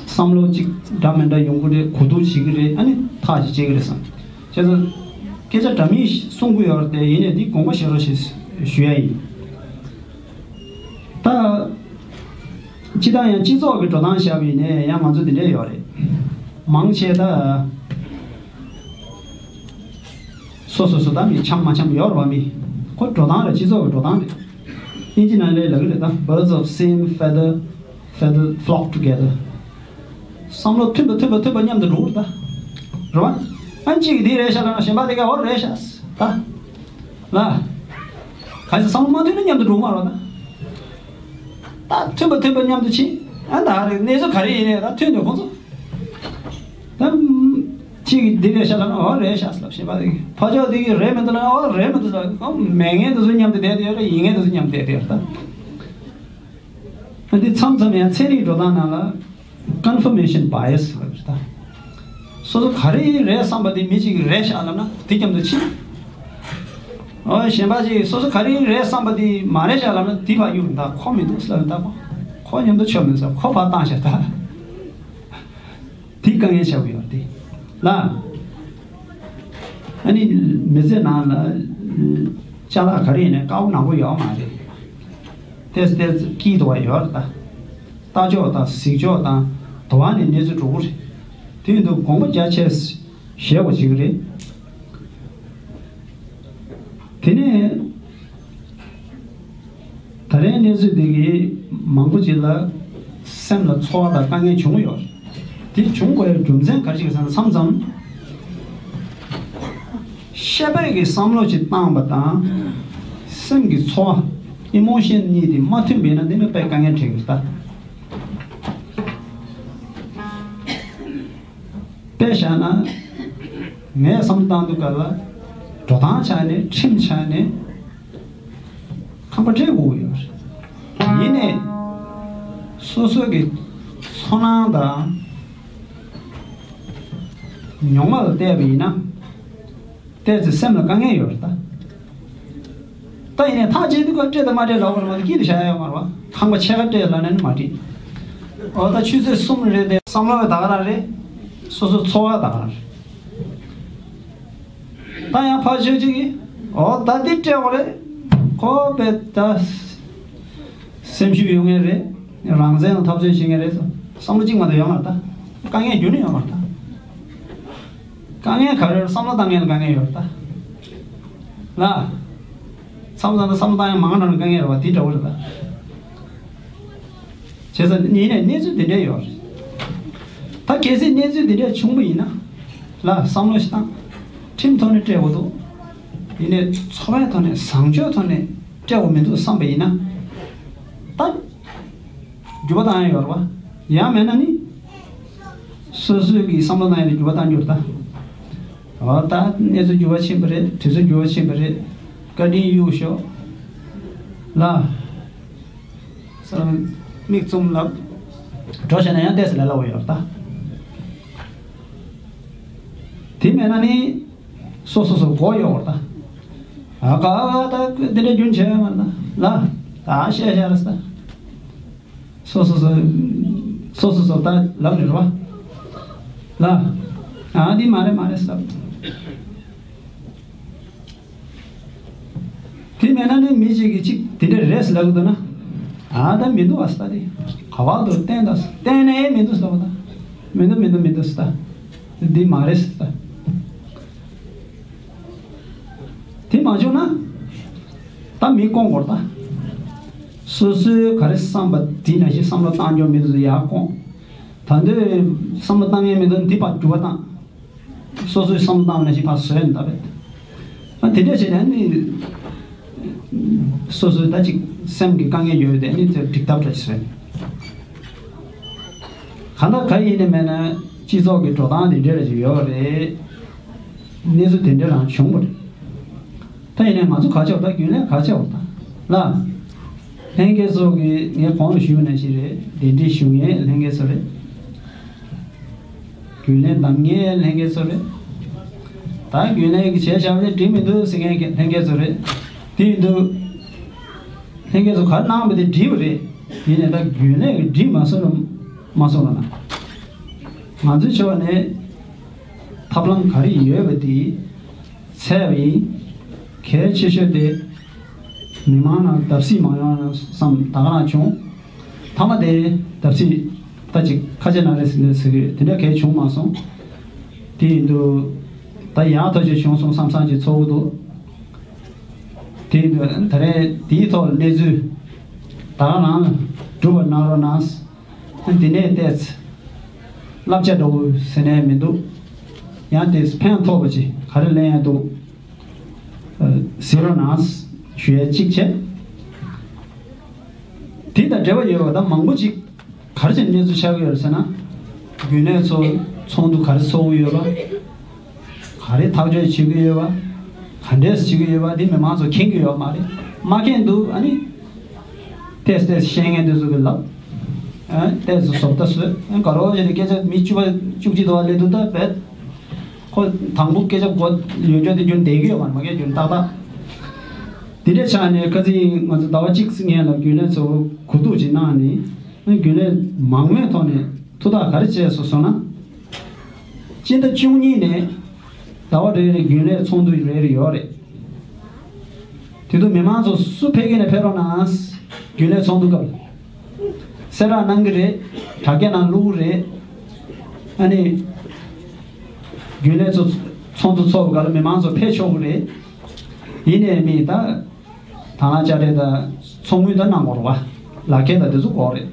བསམ་བློ་གཅིག་འདྲ་མི་འདྲ་ཡོང་གི་རེད། གོ་བསྡུར་བྱེད་ཀྱི་རེད། ཨ་ནི་ཐག་ཅིག་བཅད་ཀྱི་རེད་བསམ། བྱས་ཙང་། སྐད་ཆ་འདྲ་མིན་གསུང་གི་ཡོད་རེད་དེ། ཡིན་ནའི་འདི་དགོངས་པ་བཞེས་རོགས་ཞེས་ཞུ་ཡ་ཡིན། ད། སྤྱིར་བཏང་ཡང་སྤྱི་ཚོགས་ཀྱི་འགྲོ་སྟངས་བཞག་པ་ཡིན་ནའི་ཡང་ང་ཚོ་འདི་འདྲས་ཡོད་རེད། མང་ཆེ་ད། སོ་སོ་སོ་ད་མི་འཆམ་མ་འཆམ་ཡོད་རེད་པ། མི་ཁོ་འགྲོ་སྟངས་རེད། སྤྱི་ཚོགས་ཀྱི་འགྲོ་སྟངས་རེད། ཨིན་ཇི་ནང་ལ་ལབ་ཀྱི་རེད་ད། Birds of same feather, feather flock together. བསམ་བློ་མཐུན་པ་མཐུན་པ་མཐུན་པ་མཉམ་དུ་འགྲོ་གི་རེད་ད། རེད་པ། ཨ་གཅིག་གིས་འདི་རེད་ཤག་ལབ་ན་གཞན་པ་དེ་ག་འོ་རེད་ཤག་ད། ལ། གལ་སྲིད་བསམ་བློ་མ་མཐུན་ན་མཉམ་དུ་འགྲོ་མ་རེད་ད། ད་མཐུན་པ་མཐུན་པ་མཉམ་དུ་ཕྱིན། ཨ་ད་རེད། གནས་ཚུལ་ག་རེ་ཡིན་ནའི་ད་མཐུན་འདུག་ཁོང་ཚོ། ད། གཅིག་གིས་འདི་རེད་ཤག་ལབ་ན་འོ་རེད་ཤག་ལབ། གཞན་པ་དེ་གིས་ཕར་ཕྱོགས་དེ་གིས་རེད་མི་འདུག་ལབ་ན་འོ་རེད་མི་འདུག་ལབ། ཁོ་མེད་མཁན་དེ་ཚོ་མཉམ་དུ་བསྡད་དེ་ཡོད་རེད། ཡིན་མཁན་དེ་ཚོ་མཉམ་དུ་བསྡད་དེ་ཡོད་རེད་ད། འདི་མཚམས་མཚམས་ཡང་ཚན་རིག་འགྲོ་སྟངས་ནང་ལ་confirmation bias ལབ་ཀྱི་རེད་ད། སོ་སོ་ག་རེ་རེད་བསམ་པ་དེ་མི་གཅིག་གིས་རེད་ཤག་ལབ་ན་དེ་མཉམ་དུ་ཕྱིན། ཨོ་གཞན་པ་གཅིག་སོ་སོ་ག་རེ་རེད་བསམ་པ་དེ་མ་རེད་ཤག་ལབ་ན་དེ་ཕར་གཡུག་ད། ཁོ་མི་འདུག་ལབ་ད། ཁོ་ཁོ་མཉམ་དུ་ཆོ་མི་འདུག་ཁོ་ཕར་བཏང་ཤག་ད། དེ་དཀའ་ངལ་ཆགས་ཀྱི་ཡོད་རེད་དེ། ལ། ཨ་ནི་མི་ཚེ་ནང་ལ་ཅ་ལག་ག་རེ་ཡིན་ནའི་དཀར་པོ་ནག་པོ་ཡོད་མ་རེད། ཏོག་ཙམ་ཏོག་ཙམ་སྐྱིད་དོ་བ་ཡོད་རེད་ད། ལྟ་ཕྱོགས་དང་གཟིགས་ཕྱོགས་དང་དོ་བ་ནས་གནས་ཚུལ་འགྲོ་གི་རེད། དེ་ཡིན་དུས་དགོངས་པ་རྒྱ་ཆེ་བཞེས་དགོས་བྱེད་ཀྱི་རེད། དེ་ནས། ད་རེས་གནས་ཚུལ་འདི་གིས་མང་པོ་ཅིག་ལ་སེམས་ལ་ཚོར་བ་དང་དཀའ་ངལ་བྱུང་ཡོད། དེ་བྱུང་དགོས་ཡའི་རྒྱུ་མཚན་ག་རེ་ཞིག་ཟེར་ན། མཚམས་མཚམས་ཤེས་པས་ཀྱི་བསམ་བློ་ཅིག་བཏང་བ་དང་། སེམས་ཀྱི་ཚོར་བ་emotion གཉིས་དེ་མ་མཐུན་པས་ན་འདི་ནི་དཔེ་དཀའ་ངལ་འཕྲད་ཀྱི་རེད་ད། དཔེ་བཞག་ན། ངས་བསམ་བློ་བཏང་དུས་སྐབས་ལ། འགྲོ་སྟངས་ཆ་ནས་ཁྲིམས་ཆ་ནས་ཁང་པ་སྤྲད་དགོས་ཀྱི་ཡོད་རེད། ཡིན་ནའི། སོ་སོ་གི་ཚོར་སྣང་དང་མྱོང་བ་ལ་བལྟས་པ་ཡིན་ན། ཏོག་ཙམ་སེམས་ལ་དཀའ་ངལ་ཡོད་རེད་ད། ད་ཡིན་ནའི་ཐག་བཅད་དུས་སྐབས་སྤྲད་དང་མ་སྤྲད་ལབ་པ་རེད་མ་གཏོགས་དཀྱིལ་དུ་བཞག་ཡ་ཡོད་མ་རེད་པ། ཁང་པ་ཕྱེད་ཀ་སྤྲད་ལབ་ན་ནི་མ་འགྲིག་ཨོ་ད་ཆུ་ཚོད་གསུམ་རེད་དེ་བསམ་བློ་ཡང་ད་ག་རང་རེད། སོ་སོའི་ཚོར་བ་ད་ག་རང་རེད། ད་ཡང་ཕར་ཕྱོགས་གཅིག་གིས་ཨོ་ད་འདི་སྤྲད་དགོས་རེད། ཁོ་དཔེ་ད། སེམས་ཤུགས་ཡོད་མཁན་རེད། རང་བཙན་ལ་འཐབ་རྩོད་བྱེད་མཁན་རེད་ཟེར་བསམ་བློ་གཅིག་མ་གཏོགས་ཡོད་མ་རེད་ད། དཀའ་ངལ་རྒྱུན་ནས་ཡོད་མ་རེད་ད། དཀའ་ངལ་ག་རེ་རེད། བསམ་བློ་བཏང་མཁན་ལ་དཀའ་ངལ་ཡོད་རེད་ད། ལ། བསམ་བློ་བཏང་ན་བསམ་བློ་བཏང་ཡང་མང་དྲགས་ན་དཀའ་ངལ་རེད་བ། དེ་འདྲ་བོ་རེད་ད། བྱས་ཙང་ཡིན་ནའི་གནས་ཚུལ་དེ་འདྲ་ཡོད་རེད། ད་གལ་སྲིད་གནས་ཚུལ་དེ་འདྲ་བྱུང་བ་ཡིན་ན། ལ་བསམ་བློ་ཞིག་བཏང་། ཁྲིམས་ཐོག་ནས་སྤྲད་དགོས་འདུག་ཡིན་ནའི་འཚོ་བའི་ཐོག་ནས་བཟང་སྤྱོད་ཐོག་ནས་སྤྲད་དགོས་མི་འདུག་བསམ་པ་ཡིན་ན། ད། འགྱུར་བ་བཏང་ཡ་ཡོད་རེད་བ། ཡང་མེད་ན་ནི། སོ་སོའི་གི་བསམ་བློ་བཏང་ཡ་ལ་འགྱུར་བ་བཏང་རྒྱུ་རེད་ད། འོ་ད་གནས་ཚུལ་འགྱུར་བ་ཕྱིན་པ་རེད། དུས་ཚོད་འགྱུར་བ་ཕྱིན་པ་རེད། བཀའ་དྲིན་གཡུག་ཤོག་ལ། ས་མིག་བཙུམ་ལབ། འགྲོ་བྱས་ན་ཡང་ཏོག་ཙམ་ལས་སླ་བོ་ཡོད་རེད་ད། དེ་མེད་ན་ནི། སོ་སོ་སོ་མགོ་གཡོག་པ་རེད་ད། ཨ་ཀ་ཨ་ད་འདི་འདྲ་རྒྱུན་ཆད་མ་རེད་ད། ལ། ད་བཤད་བཤད་རེད་ད། སོ་སོ་སོ། སོ་སོ་སོ་ད་ལབ་ནས་རེད་བ། ལ། ཨ་འདི་མ་རེད་མ་རེད་ཟེར། དེ་མེད་ན་ནི་མི་གཅིག་གིས་གཅིག་དེ་འདྲ་རེད་ཟེར་ལབ་གི་འདུག་ན། ཨ་ད་མི་འདུག་ཨ་ཟེར་ད་དེ། ག་བ་འདུག་བསྟན་ད་ཟེར། བསྟན་ནས་མི་འདུག་ཟེར་ལབ་ད། མི་འདུག་མི་འདུག་མི་འདུག་ཟེར་ད། འདི་མ་རེད་ཟེར་ད། དེ་མ་བྱུང་ན། ད་མི་སྐོང་དགོས་རེད་ད། སོ་སོའི་ག་རེ་བསམ་པ་དེ་ནང་བཞིན་བསམ་བློ་བཏང་རྒྱུ་མི་འདུག་ཡར་སྐོང་། ད་འདོད་བསམ་བློ་བཏང་ཡས་མི་འདུག་འདི་ཕར་འགྱུར་བ་བཏང་། སོ་སོའི་བསམ་བློ་བཏང་བ་ནང་བཞིན་ཕར་བཟོས་ནས་ད་བས། ཨ་དེ་འདྲ་བྱས་ནས་ནི། སོ་སོའི་ད་ཅིག་སེམས་ཀྱི་དཀའ་ངལ་ཡོད་དེ་ནི་དེ་འགྲིག་ཐབས་འདྲ་ཞིག་བཟོས་ནས། གང་ལྟར་ག་ཡིན་ནི་མེད་ན་སྤྱི་ཚོགས་ཀྱི་འགྲོ་སྟངས་དེ་འདྲ་ཞིག་ཡོད་རེད། གནས་ཚུལ་དེ་འདྲ་རང་བྱུང་བ་རེད། ད་ཡིན་ནའི་ང་ཚོ་ག་ཆེ་བ་ད་རྒྱུན་ལས་ག་ཆེ་བ་ད་ལ། ལྷན་རྒྱས་ཚོ་གིས་ངས་གོང་ལ་ཞུས་ནང་བཞིན་རེད། གདན་འདྲེན་ཞུ་མཁན་ལྷན་རྒྱས་ཚོ་རེད། རྒྱུན་ལས་གདམ་མཁན་ལྷན་རྒྱས་ཚོ་རེད། ད་རྒྱུན་ལས་ཀྱི་བྱས་བཞག་པ་དེ་འགྲིག་མི་འདུག་ཟེར་མཁན་ལྷན་རྒྱས་ཚོ་རེད། དེ་ཡིན་དུས། ལྷན་རྒྱས་ཚོ་ག་རེ་གནང་བ་དེ་འགྲིག་པ་རེད། ཡིན་ནའི་ད་རྒྱུན་ལས་ཀྱི་འགྲིག་མ་སོང་ན། མ་སོང་ན། ང་ཚོའི་ཕྱོགས་ནས་ཐབས་ལམ་ག་རེ་ཡོད་པ་དེ་འཚོལ་བ་ཡིན། གལ་ཆེ་ཤོས་དེ་མི་མང་ནང་བརྡབ་གསིག་མ་ཡོང་ན་བསམ་ད་ག་རང་བྱུང་། མཐའ་མ་དེ་བརྡབ་གསིག་ད་ཅིག་ཁ་ཆེ་ནང་ལས་ཟིན་ལས་ཟེར་གི་ཡོད། དེ་འདྲ་གལ་བྱུང་མ་སོང་། དེ་ཡིན་དུས་ད་ཡག་ཐག་ཆོད་བྱུང་སོང་བསམ་བསམ་ཅིག་ཚོར་གི་འདུག་དེ་ཡིན་དུས་ད་རེས་དེའི་ཐོག་ལ་གནས་ཚུལ་ད་ག་རང་སྒྲུབ་པ་གནང་རོགས་གནང་། འདི་ནས་བལྟས་ཚེ། བསླབ་བྱ་འདྲ་བོ་ཟེར་ནས་མི་འདུག་ཡང་དེས་ཕན་ཐོགས་པ་ཅིག་ག་རེ་ལེན་ཡ་འདུག་ཨ། གཟིགས་རོགས་གནང་ཞུ་ཡ་གཅིག་བྱས། དེ་དང་འབྲེལ་བ་ཡོད་པ་ད་མང་པོ་ཅིག་ག་རེ་བྱས་ནས་གནས་ཚུལ་ཆགས་ཀྱི་ཡོད་རེད་ཟེར་ན། རྒྱུན་ལས་ཚོ་ཚོགས་འདུ་ག་རེ་ཚོགས་ཀྱི་ཡོད་པ། ག་རེ་ཐག་གཅོད་བྱེད་ཀྱི་ཡོད་པ། ག་འདྲས་བྱེད་ཀྱི་ཡོད་པ་འདི་མི་མང་ཚོ་མཁྱེན་གྱི་ཡོད་མ་རེད། མ་མཁྱེན་འདུག་ཨ་ནི། ཏོག་ཙམ་ཏོག་ཙམ་ཤེས་མཁན་དེ་ཚོ་གི་ལབ། ཨ། ཏོག་ཙམ་བཟོ་ལྟ་བཟོས། ཨ། དགའ་རོགས་བྱས་ནས་སྐད་ཆ་མི་བཅུ་པ་བཅུ་གཅིག་དོ་བ་སླེབས་འདུག་ད་བས། ཁོ་དང་པོ་སྐད་ཆ་གོ་ཡོད་རྒྱུ་དེ་རྒྱུན་བསྡད་ཀྱི་ཡོད་མ་རེད། མ་སྐད་རྒྱུན་ཏག་ཏག་དེ་འདྲའི་ཆ་ནས་ཁ་སང་ང་ཚོ་ཟླ་བ་གཅིག་སྔོན་ལ་རྒྱུན་ལས་ཚོ་གོ་བསྡུར་ཅིག་གནང་ནས། ཨ། རྒྱུན་ལས་མང་མོས་ཐོག་ནས་ཐུགས་ཐག་ག་རེ་བཅད་སོང་ཟེར་ན། སྤྱི་ཟླ་བཅུ་གཉིས་ནས་ཟླ་བ་རེ་རེ་རྒྱུན་ལས་ཚོགས་འདུ་རེ་རེ་ཡོད་རེད། དེ་དུས་མི་མང་ཚོ་སུ་ཕེབས་ཀྱི་ན་ཕེབས་རོགས་གནང་། རྒྱུན་ལས་ཚོགས་འདུ་སྐབས་ལ་གསལ་བསྒྲགས་གནང་གི་རེད། དྲ་རྒྱ་ནང་བླུག་གི་རེད། ཨ་ནི་རྒྱུན་ལས་ཚོ་ཚོགས་འདུ་ཚོགས་པའི་སྐབས་ལ་མི་མང་ཚོ་ཕེབས་ཆོག་གི་རེད། ཡིན་ནའི་མི་ད། དང་བླངས་དཔྱ་ཁྲལ་དང་ཚོགས་དངུལ་དང་གནང་དགོས་རེད་བ། ལག་ཁྱེར་དང་དེ་ཚོ་དགོས་རེད།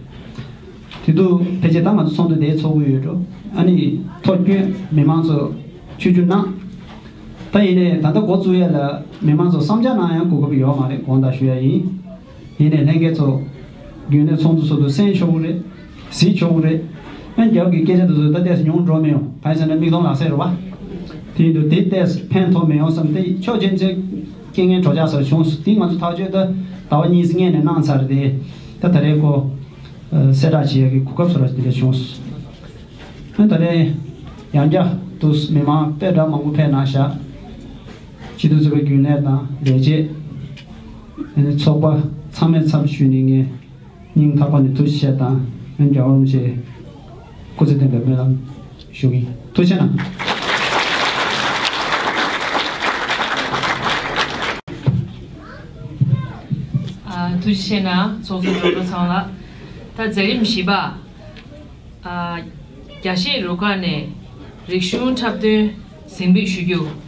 དེ་དུས་ཕལ་ཆེར་ད་ང་ཚོ་ཚོགས་འདུ་དེ་ཚོགས་ཀྱི་ཡོད་འགྲོ། ཨ་ནི་ཐོ་བསྐྱོན་མི་མང་ཚོ་ཆུ་ཆུ་གནང་། ད་ཡིན་ནའི་ད་ལྟ་འགོ་བཙུགས་ཡས་ལ་མི་མང་ཚོ་བསམ་འཆར་གནང་ཡང་གོ་སྐབས་ཡོད་མ་རེད། དགོངས་དག་ཞུ་ཡ་ཡིན། ཡིན་ནའི་ལྷན་རྒྱས་ཚོ་རྒྱུན་ལས་ཚོགས་འདུ་ཚོགས་དུས་གསན་ཆོག་གི་རེད། གཟིགས་ཆོག་གི་རེད། ཨ། རྒྱབ་ཀྱི་སྐད་ཆ་དེ་ཚོ་ད་ལྟས་ཉུང་འགྲོ་མི་ཡོང་། གང་ཡིན་ཟེར་ན་མིག་མཐོང་ལག་ཟིན་རེད་བ། དེ་ཡིན་དུས་དེ་ལྟས་ཕན་ཐོགས་མི་ཡོང་བསམ་སྟེ་ཕྱོགས་གཅིག་ནས་རྐྱེན་ངན་གྲོགས་ཆགས་སོགས་བྱུང་སོང་། དེ་ང་ཚོ་ཐག་གཅོད་ད་ཟླ་བ་གཉིས་སྔོན་ནས་གནང་ཚར་ཏེ། ད་ད་རེས་ཁོ་གསལ་བསྒྲགས་བྱེད་ཡག་གི་གོ་སྐབས་བཟོ་འདྲ་དེ་འདྲ་བྱུང་སོང་། ཨ། ད་རེས་ཡང་བསྐྱར་དུ་མི་མང་དཔེ་འདྲ་མང་པོ་ཕེབས་གནང་ཤག་སྤྱི་འཐུས་ཚོགས་པའི་རྒྱུན་ལས་དང་ལས་བྱེད། ཚོགས་པ་ཚང་མའི་ཚབ་ཞུས་ནས་ངས་སྙིང་ཐག་པ་ནས་ཐུགས་རྗེ་ཆེ་དང་། རྒྱལ་བ་རིན་པོ་ཆེ་སྐུ་ཚེ་བརྟན་པའི་སྨོན་ལམ་ཞུ་གི་ཡིན། ཐུགས་རྗེ་གནང་། ཨ། ཐུགས་རྗེ་ཆེ་གནང་། ཚོགས་གཙོ་ཇོ་བོ་ཚང་ལགས། ད་མཛད་རིམ་བཞི་པ། ཨ། རྒྱ་གཞས་རུ་ཁག་ནས་རིག་གཞུང་འཁྲབ་སྟོན་གཟེངས་འབུལ་ཞུ་རྒྱུ།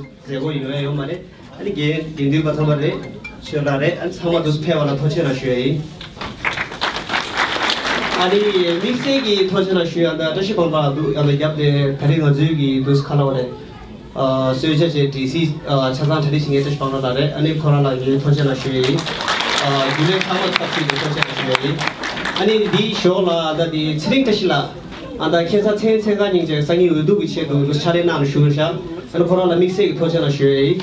མཛད་སྒོ་ཡོང་ཡ་ཡོད་མ་རེད། ཨ་ནི་རྒན་རྒན་འདུས་པ་ཚང་མ་རེད། ཆོས་ལགས་རེད། ཨ་ནི་ཚང་མ་འདུག་ཕེབས་པ་ལ་ཐུགས་རྗེ་ཆེ་ཞུ་ཡ་ཡིན། ཨ་ནི་དམིགས་བསལ་གྱི་ཐུགས་རྗེ་ཆེ་ཞུ་ཡ་ད་བཀྲ་ཤིས་སྤངས་པ་འདུག་ཡང་ན་རྒྱབ་དེ་ད་རེས་ང་ཚོའི་གི་འདུག་ཁ་ལོ་རེད། གསོལ་ཇ་བཅས་སྒྲིག་གཞི་ཆ་ཚང་གྲ་སྒྲིག་བྱེད་མཁན་བཀྲ་ཤིས་སྤངས་པ་ལགས་རེད། ཨ་ནི་ཁོ་རང་ལ་ངས་ཐུགས་རྗེ་ཆེ་ཞུ་ཡ་ཡིན། རྒྱུན་ལས་ཚང་མ་ཚབ་ཞུས་ཏེ་ཐུགས་རྗེ་ཆེ་ཞུ་ཡ་ཡིན། ཨ་ནི་འདིའི་ཞོར་ལ་ད་འདི་ཚེ་རིང་བཀྲ་ཤིས་ལགས། ཨ་ད་ཁྱེད་ཚ་མཚན་མཚན་གང་སྙིང་རྗེ་སང་ཉིན་འོས་བསྡུ་གི་ཆེད་དུ་འདུ་ཕྱག་ལས་གནང་ཞུ་ཤག་ཨ་ནི་ཁོ་རང་ལ་དམིགས་བསལ་གྱི་ཐུགས་རྗེ་ཆེ་ཞུ་ཡ་ཡིན།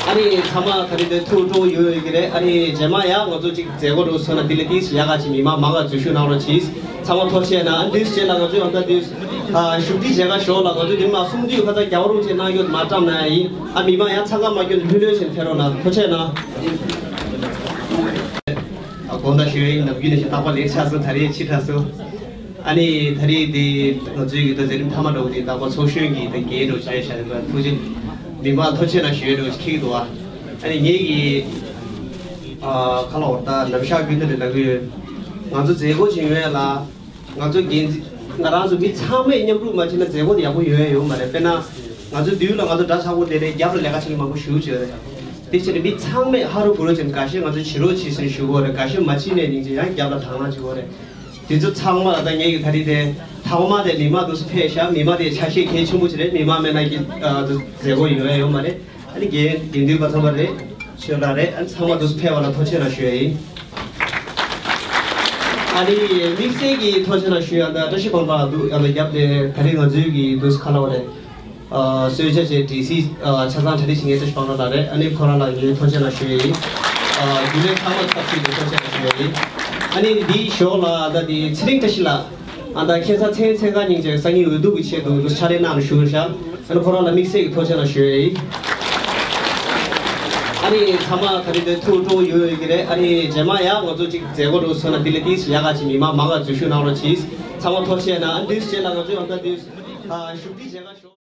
ཨ་ནི་ཚང་མ་ད་རེས་དེ་ཐུགས་སྤྲོ་ཡོད་ཡོད་ཀྱི་རེད། ཨ་ནི་རྗེས་མ་ཡང་ང་ཚོ་གཅིག་མཛད་སྒོ་འགྲོ་སོང་ན་དེ་ལས་ཏིས་ཡག་ག་ཅིག་མི་མང་མང་ག་འཛུལ་ཞུགས་གནང་རོགས་གྱིས། ཚང་མ་ཐུགས་རྗེ་ཆེ་གནང་། ཨ་ནི་དུས་རྗེས་ལ་ང་ཚོའི་ཨ་ད་དུས་བཞུགས་ཁྲི་མཇལ་ཁ་ཞོར་ལ་ང་ཚོའི་དེ་མ་གསུང་དུས་ཁ་ཚ་རྒྱ་བ་རུང་ཆེ་གནང་ཡོད་མ་བཀྲམ་ན་ཡིན། ཨ་མི་མང་ཡང་འཚང་ཁ་མ་སྐྱོན་ལྷོད་ལྷོད་བཞིན་ཕེབས་རོགས་གནང་། ཐུགས་རྗེ་ཆེ་གནང་། ཨ་དགོངས་དག་ཞུ་ཡ་ཡིན། ནམ་རྒྱུན་ནས་ཞིག་རྟག་པར་ལེགས་ཆགས་སོང་། ད་རེས་ཕྱི་དྲགས་སོང་། ཨ་ནི་ད་རེས་འདི་ང་ཚོའི་གི་ད་མཛད་རིམ་མཐའ་མ་འགྲོ་གི་འདི་རྟག་པར་ཚོགས་གཞོན་གྱི་ད་འགན་འགྲོ་བྱས་བཞག་ཡོད་པ་ཐུགས་རྗེ། མི་མང་ཐུགས་རྗེ་ཆེ་གནང་ཞུ་ཡ་འགྲོ་ཁྱེད་ཀྱི་འདུག་ཨ་ནི་ངེད་ཀྱི་ཨ་ཁ་ལ་འོར་ད་ནམ་ཞག་རྒྱུན་དུ་རེ་ལ་གི་ཡོད། ང་ཚོ་མཛད་སྒོ་ཅིག་ཡོད་ཡ་ལ། ང་ཚོ་འགན་འཛིན་ང་རང་ཚོ་མི་ཚང་མས་མཉམ་རུབ་མ་བྱས་ན་མཛད་སྒོ་དེ་ཡག་པོ་ཡོང་ཡ་ཡོད་མ་རེད། དཔེར་ན་ང་ཚོ་མདུན་ལ་ང་ཚོ་འདྲ་ཆགས་པོ་དེ་ནས་རྒྱབ་ལ་ལས་ཀ་བྱེད་མཁན་མང་པོ་ཞེ་པོ་ཅིག་ཡོད་རེད། དེ་ཕྱིར་མི་ཚང་མས་ཧ་རུ་གུ་རུ་ཅན་འགའ་ཤས་ང་ཚོ་བྱེད་རོགས་བྱེད་ཟེར་ཞུ་གི་ཡོད་རེད། འགའ་ཤས་མ་བྱེད་ནས་ཉིན་གཅིག་ཡང་རྒྱབ་ལ་དང་བླངས་བྱེད་ཀྱི་ཡོད་རེད། དེ་ཚོ་ཚང་མ་ལ་ད་ངེད་ཀྱི་ད་རེས་དེ་ཐོག་མ་དེ་མི་མང་དུ་ཕེབས་ཤག་མི་མང་དེ་ཆ་ཤས་གལ་ཆེན་པོ་ཅིག་རེད། མི་མང་མེད་ན་གི་མཛད་སྒོ་ཡོང་ཡ་ཡོད་མ་རེད། ཨ་ནི་རྒན་རྒན་འདུས་པ་ཚང་མ་རེད། ཆོས་ལགས་རེད། ཨ་ནི་ཚང་མ་འདུག་ཕེབས་པ་ལ་ཐུགས་རྗེ་ཆེ་ཞུ་ཡ་ཡིན། ཨ་ནི་དམིགས་བསལ་གྱི་ཐུགས་རྗེ་ཆེ་ཞུ་ཡ་ད་བཀྲ་ཤིས་སྤངས་པ་འདུག་ཡང་ན་རྒྱབ་དེ་ད་རེས་ང་ཚོའི་གི་འདུག་ཁ་ལོ་རེད། གསོལ་ཇ་བཅས་སྒྲིག་གཞི་ཆ་ཚང་གྲ་སྒྲིག་བྱེད་མཁན་བཀྲ་ཤིས་སྤངས་པ་ལགས་རེད། ཨ་ནི་ཁོ་རང་ལ་ངས་ཐུགས་རྗེ་ཆེ་ཞུ་ཡ་ཡིན། རྒྱུན་ལས་ཚང་མ་ཚབ་ཞུས་ཏེ་ཐུགས་རྗེ་ཆེ་ཞུ་ཡ་ཡིན། ཨ་ནི་འདིའི་ཞོར་ལ་ད་འདི་ཚེ་རིང་བཀྲ་ཤིས་ལགས། ཨ་ད་ཁྱེད་ཚ་མཚན་མཚན་གང་སྙིང་རྗེ་སང་ཉིན་འོས་བསྡུ་གི་ཆེད་དུ་འདུ་ཕྱག་ལས་གནང་ཞུ་ཤག་ཨ་ནི་ཁོ་རང་ལ་དམིགས་བསལ་གྱི་ཐུགས་རྗེ་ཆེ་ཞུ་ཡ་ཡིན། ཨ་ནི་ཚང་མ་ད་རེས་དེ་ཐུགས་སྤྲོ་ཡོད་ཡོད་ཀྱི་རེད། ཨ་ནི་རྗེས་མ་ཡང་ང་ཚོ་གཅིག་མཛད་སྒོ་འགྲོ་སོང་ན་དེ་ལས་ཏིས་ཡག་ག་ཅིག་མི་མང་མང་ག་འཛུལ་ཞུགས་གནང་རོགས་གྱིས། ཚང་མ་ཐུགས་རྗེ་ཆེ་གནང་། ཨ་ནི་དུས་རྗེས་ལ་ང་ཚོའི་ཨ་ད་དུས་བཞུགས་ཁྲི་མཇལ་ཁ་ཞོར།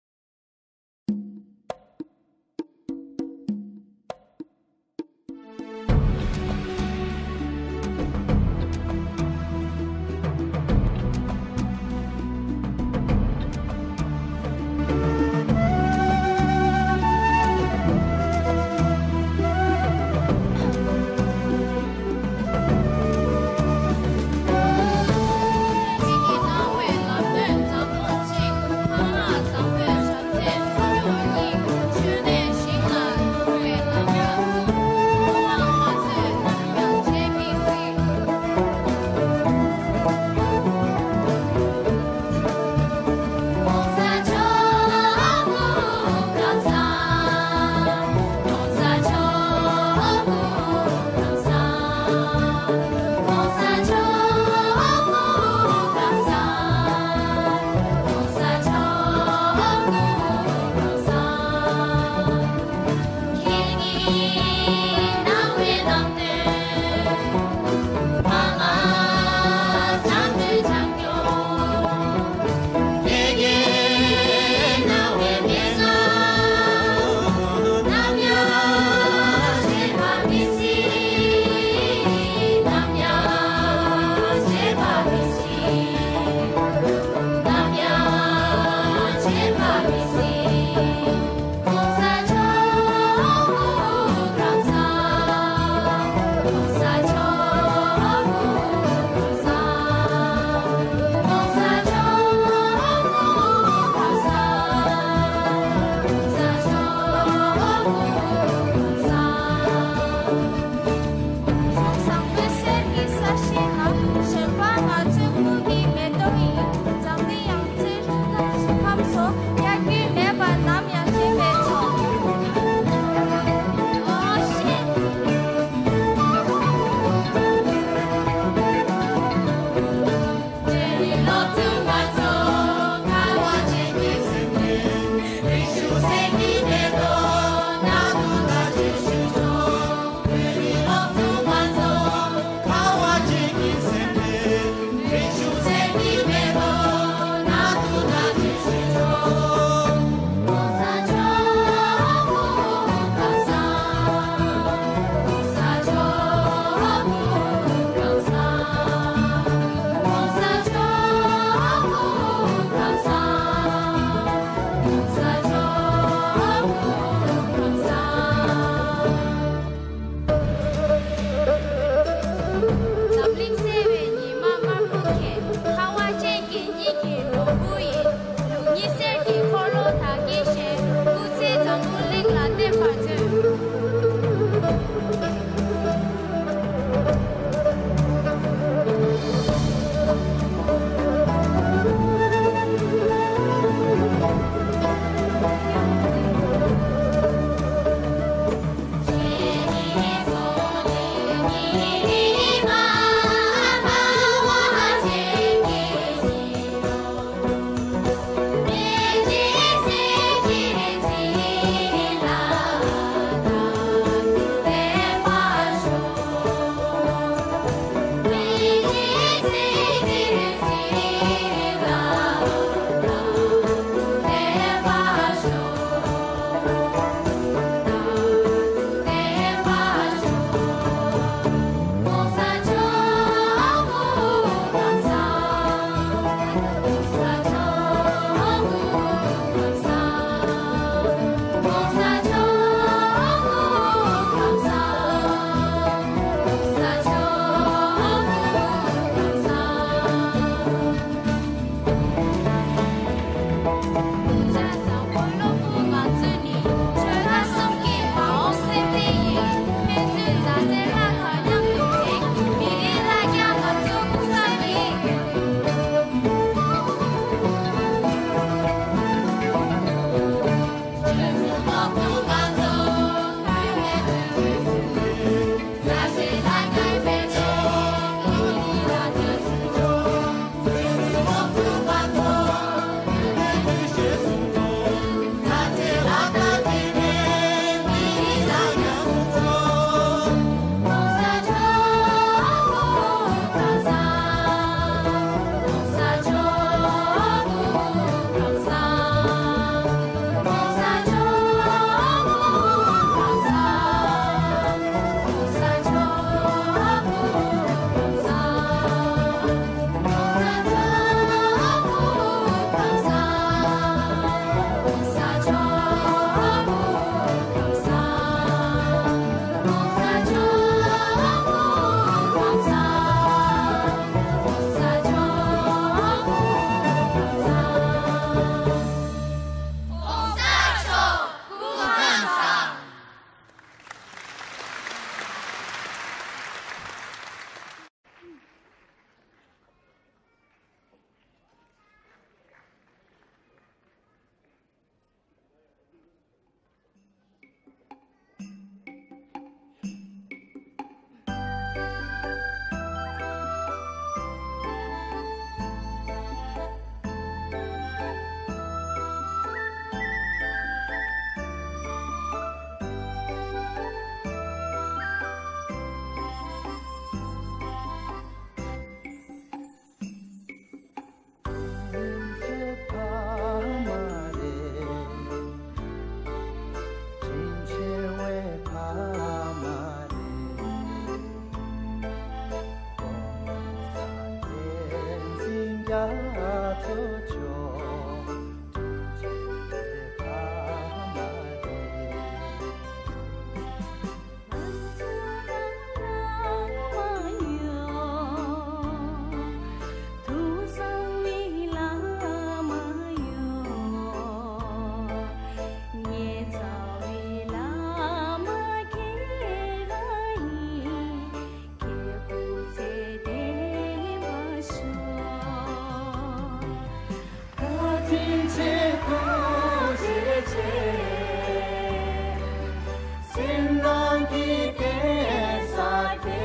སེམས་ནང་གི་གཏད་ས་དེ།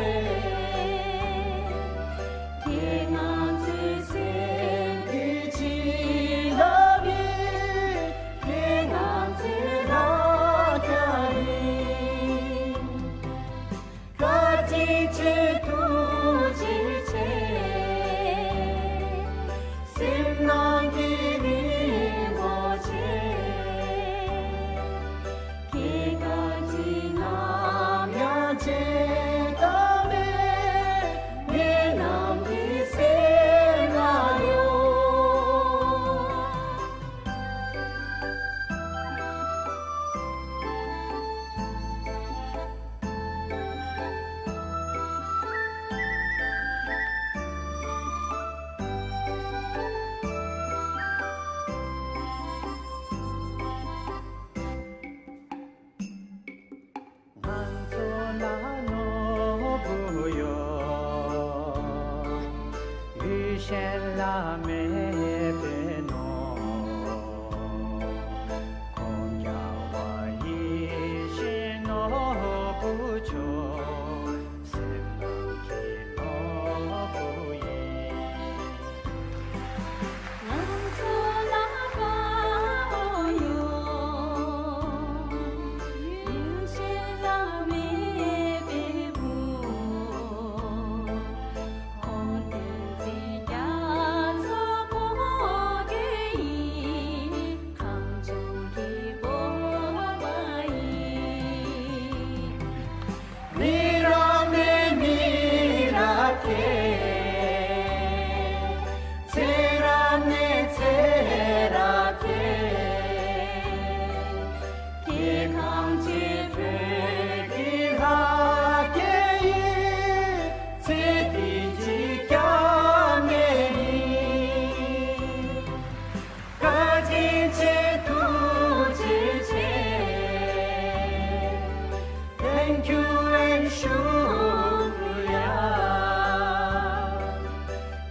ཁྱེད་ང་ཚོའི་སེམས་ཀྱི་བྱིན་རླབས་ཡིན། ཁྱེད་ང་ཚོའི་རང་རྐྱ་ཡིན། བཀའ་དྲིན་ཆེ་ཐུགས་རྗེ་ཆེ། སེམས་ནང་གི་རིན་པོ་ཆེ། ཁྱེད་བཀའ་དྲིན་ནམ་ཡང་བརྗེད་ཀྱི་མེད། ངེད་རྣམས་ཀྱི་སེམས་ལ་ཡོད། ང་ཚོ་ལ་ནོར་བུ་ཡོད། ལུས་གཞན་ལ་མེད་པའི་ནོར། ཁོང་རྒྱལ་བ་ཡིད་བཞིན་ནོར་བུ་མཆོག་སེམས་ནང་གི་ནོར་བུ་ཡིན། ང་ཚོ་ལ་དགའ་བོ་ཡོད། ཡུལ་ཆེན་ལ་མེད་པའི་བུ། ཁོང་བསྟན་འཛིན་རྒྱ་མཚོ་ཕོ་རྒྱས་ཡིན། གངས་ལྗོངས་ཀྱི་སྤོབས་པ་ཡིན། མི་རབས་ནས་མི་རབས་ཁེལ། ཚེ་རབས་ནས་ཚེ་རབས་ཁེལ། སྐྱེ་ཁམས་ཀྱི་བོད་ཀྱི་ལྷ་སྐལ་ཡིན། ཚེ་འདི་གཅིག་ཀྱང་མེད་ཡིན། བཀའ་དྲིན་ཆེ་ཐུགས་རྗེ་ཆེ། Thank you and ཤུ་ཀྲ་ཡ།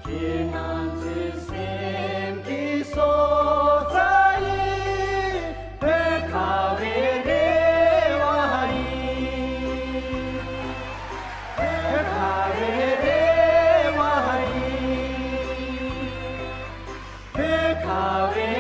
ཁྱེད་ང་ཚོའི་སེམས་ཀྱི་སོ་རྩ་ཡིན། བོད་ཁ་བའི་རེ་བ་ཡིན། བོད་ཁ་བའི་རེ་བ་ཡིན། བོད་ཁ་བའི་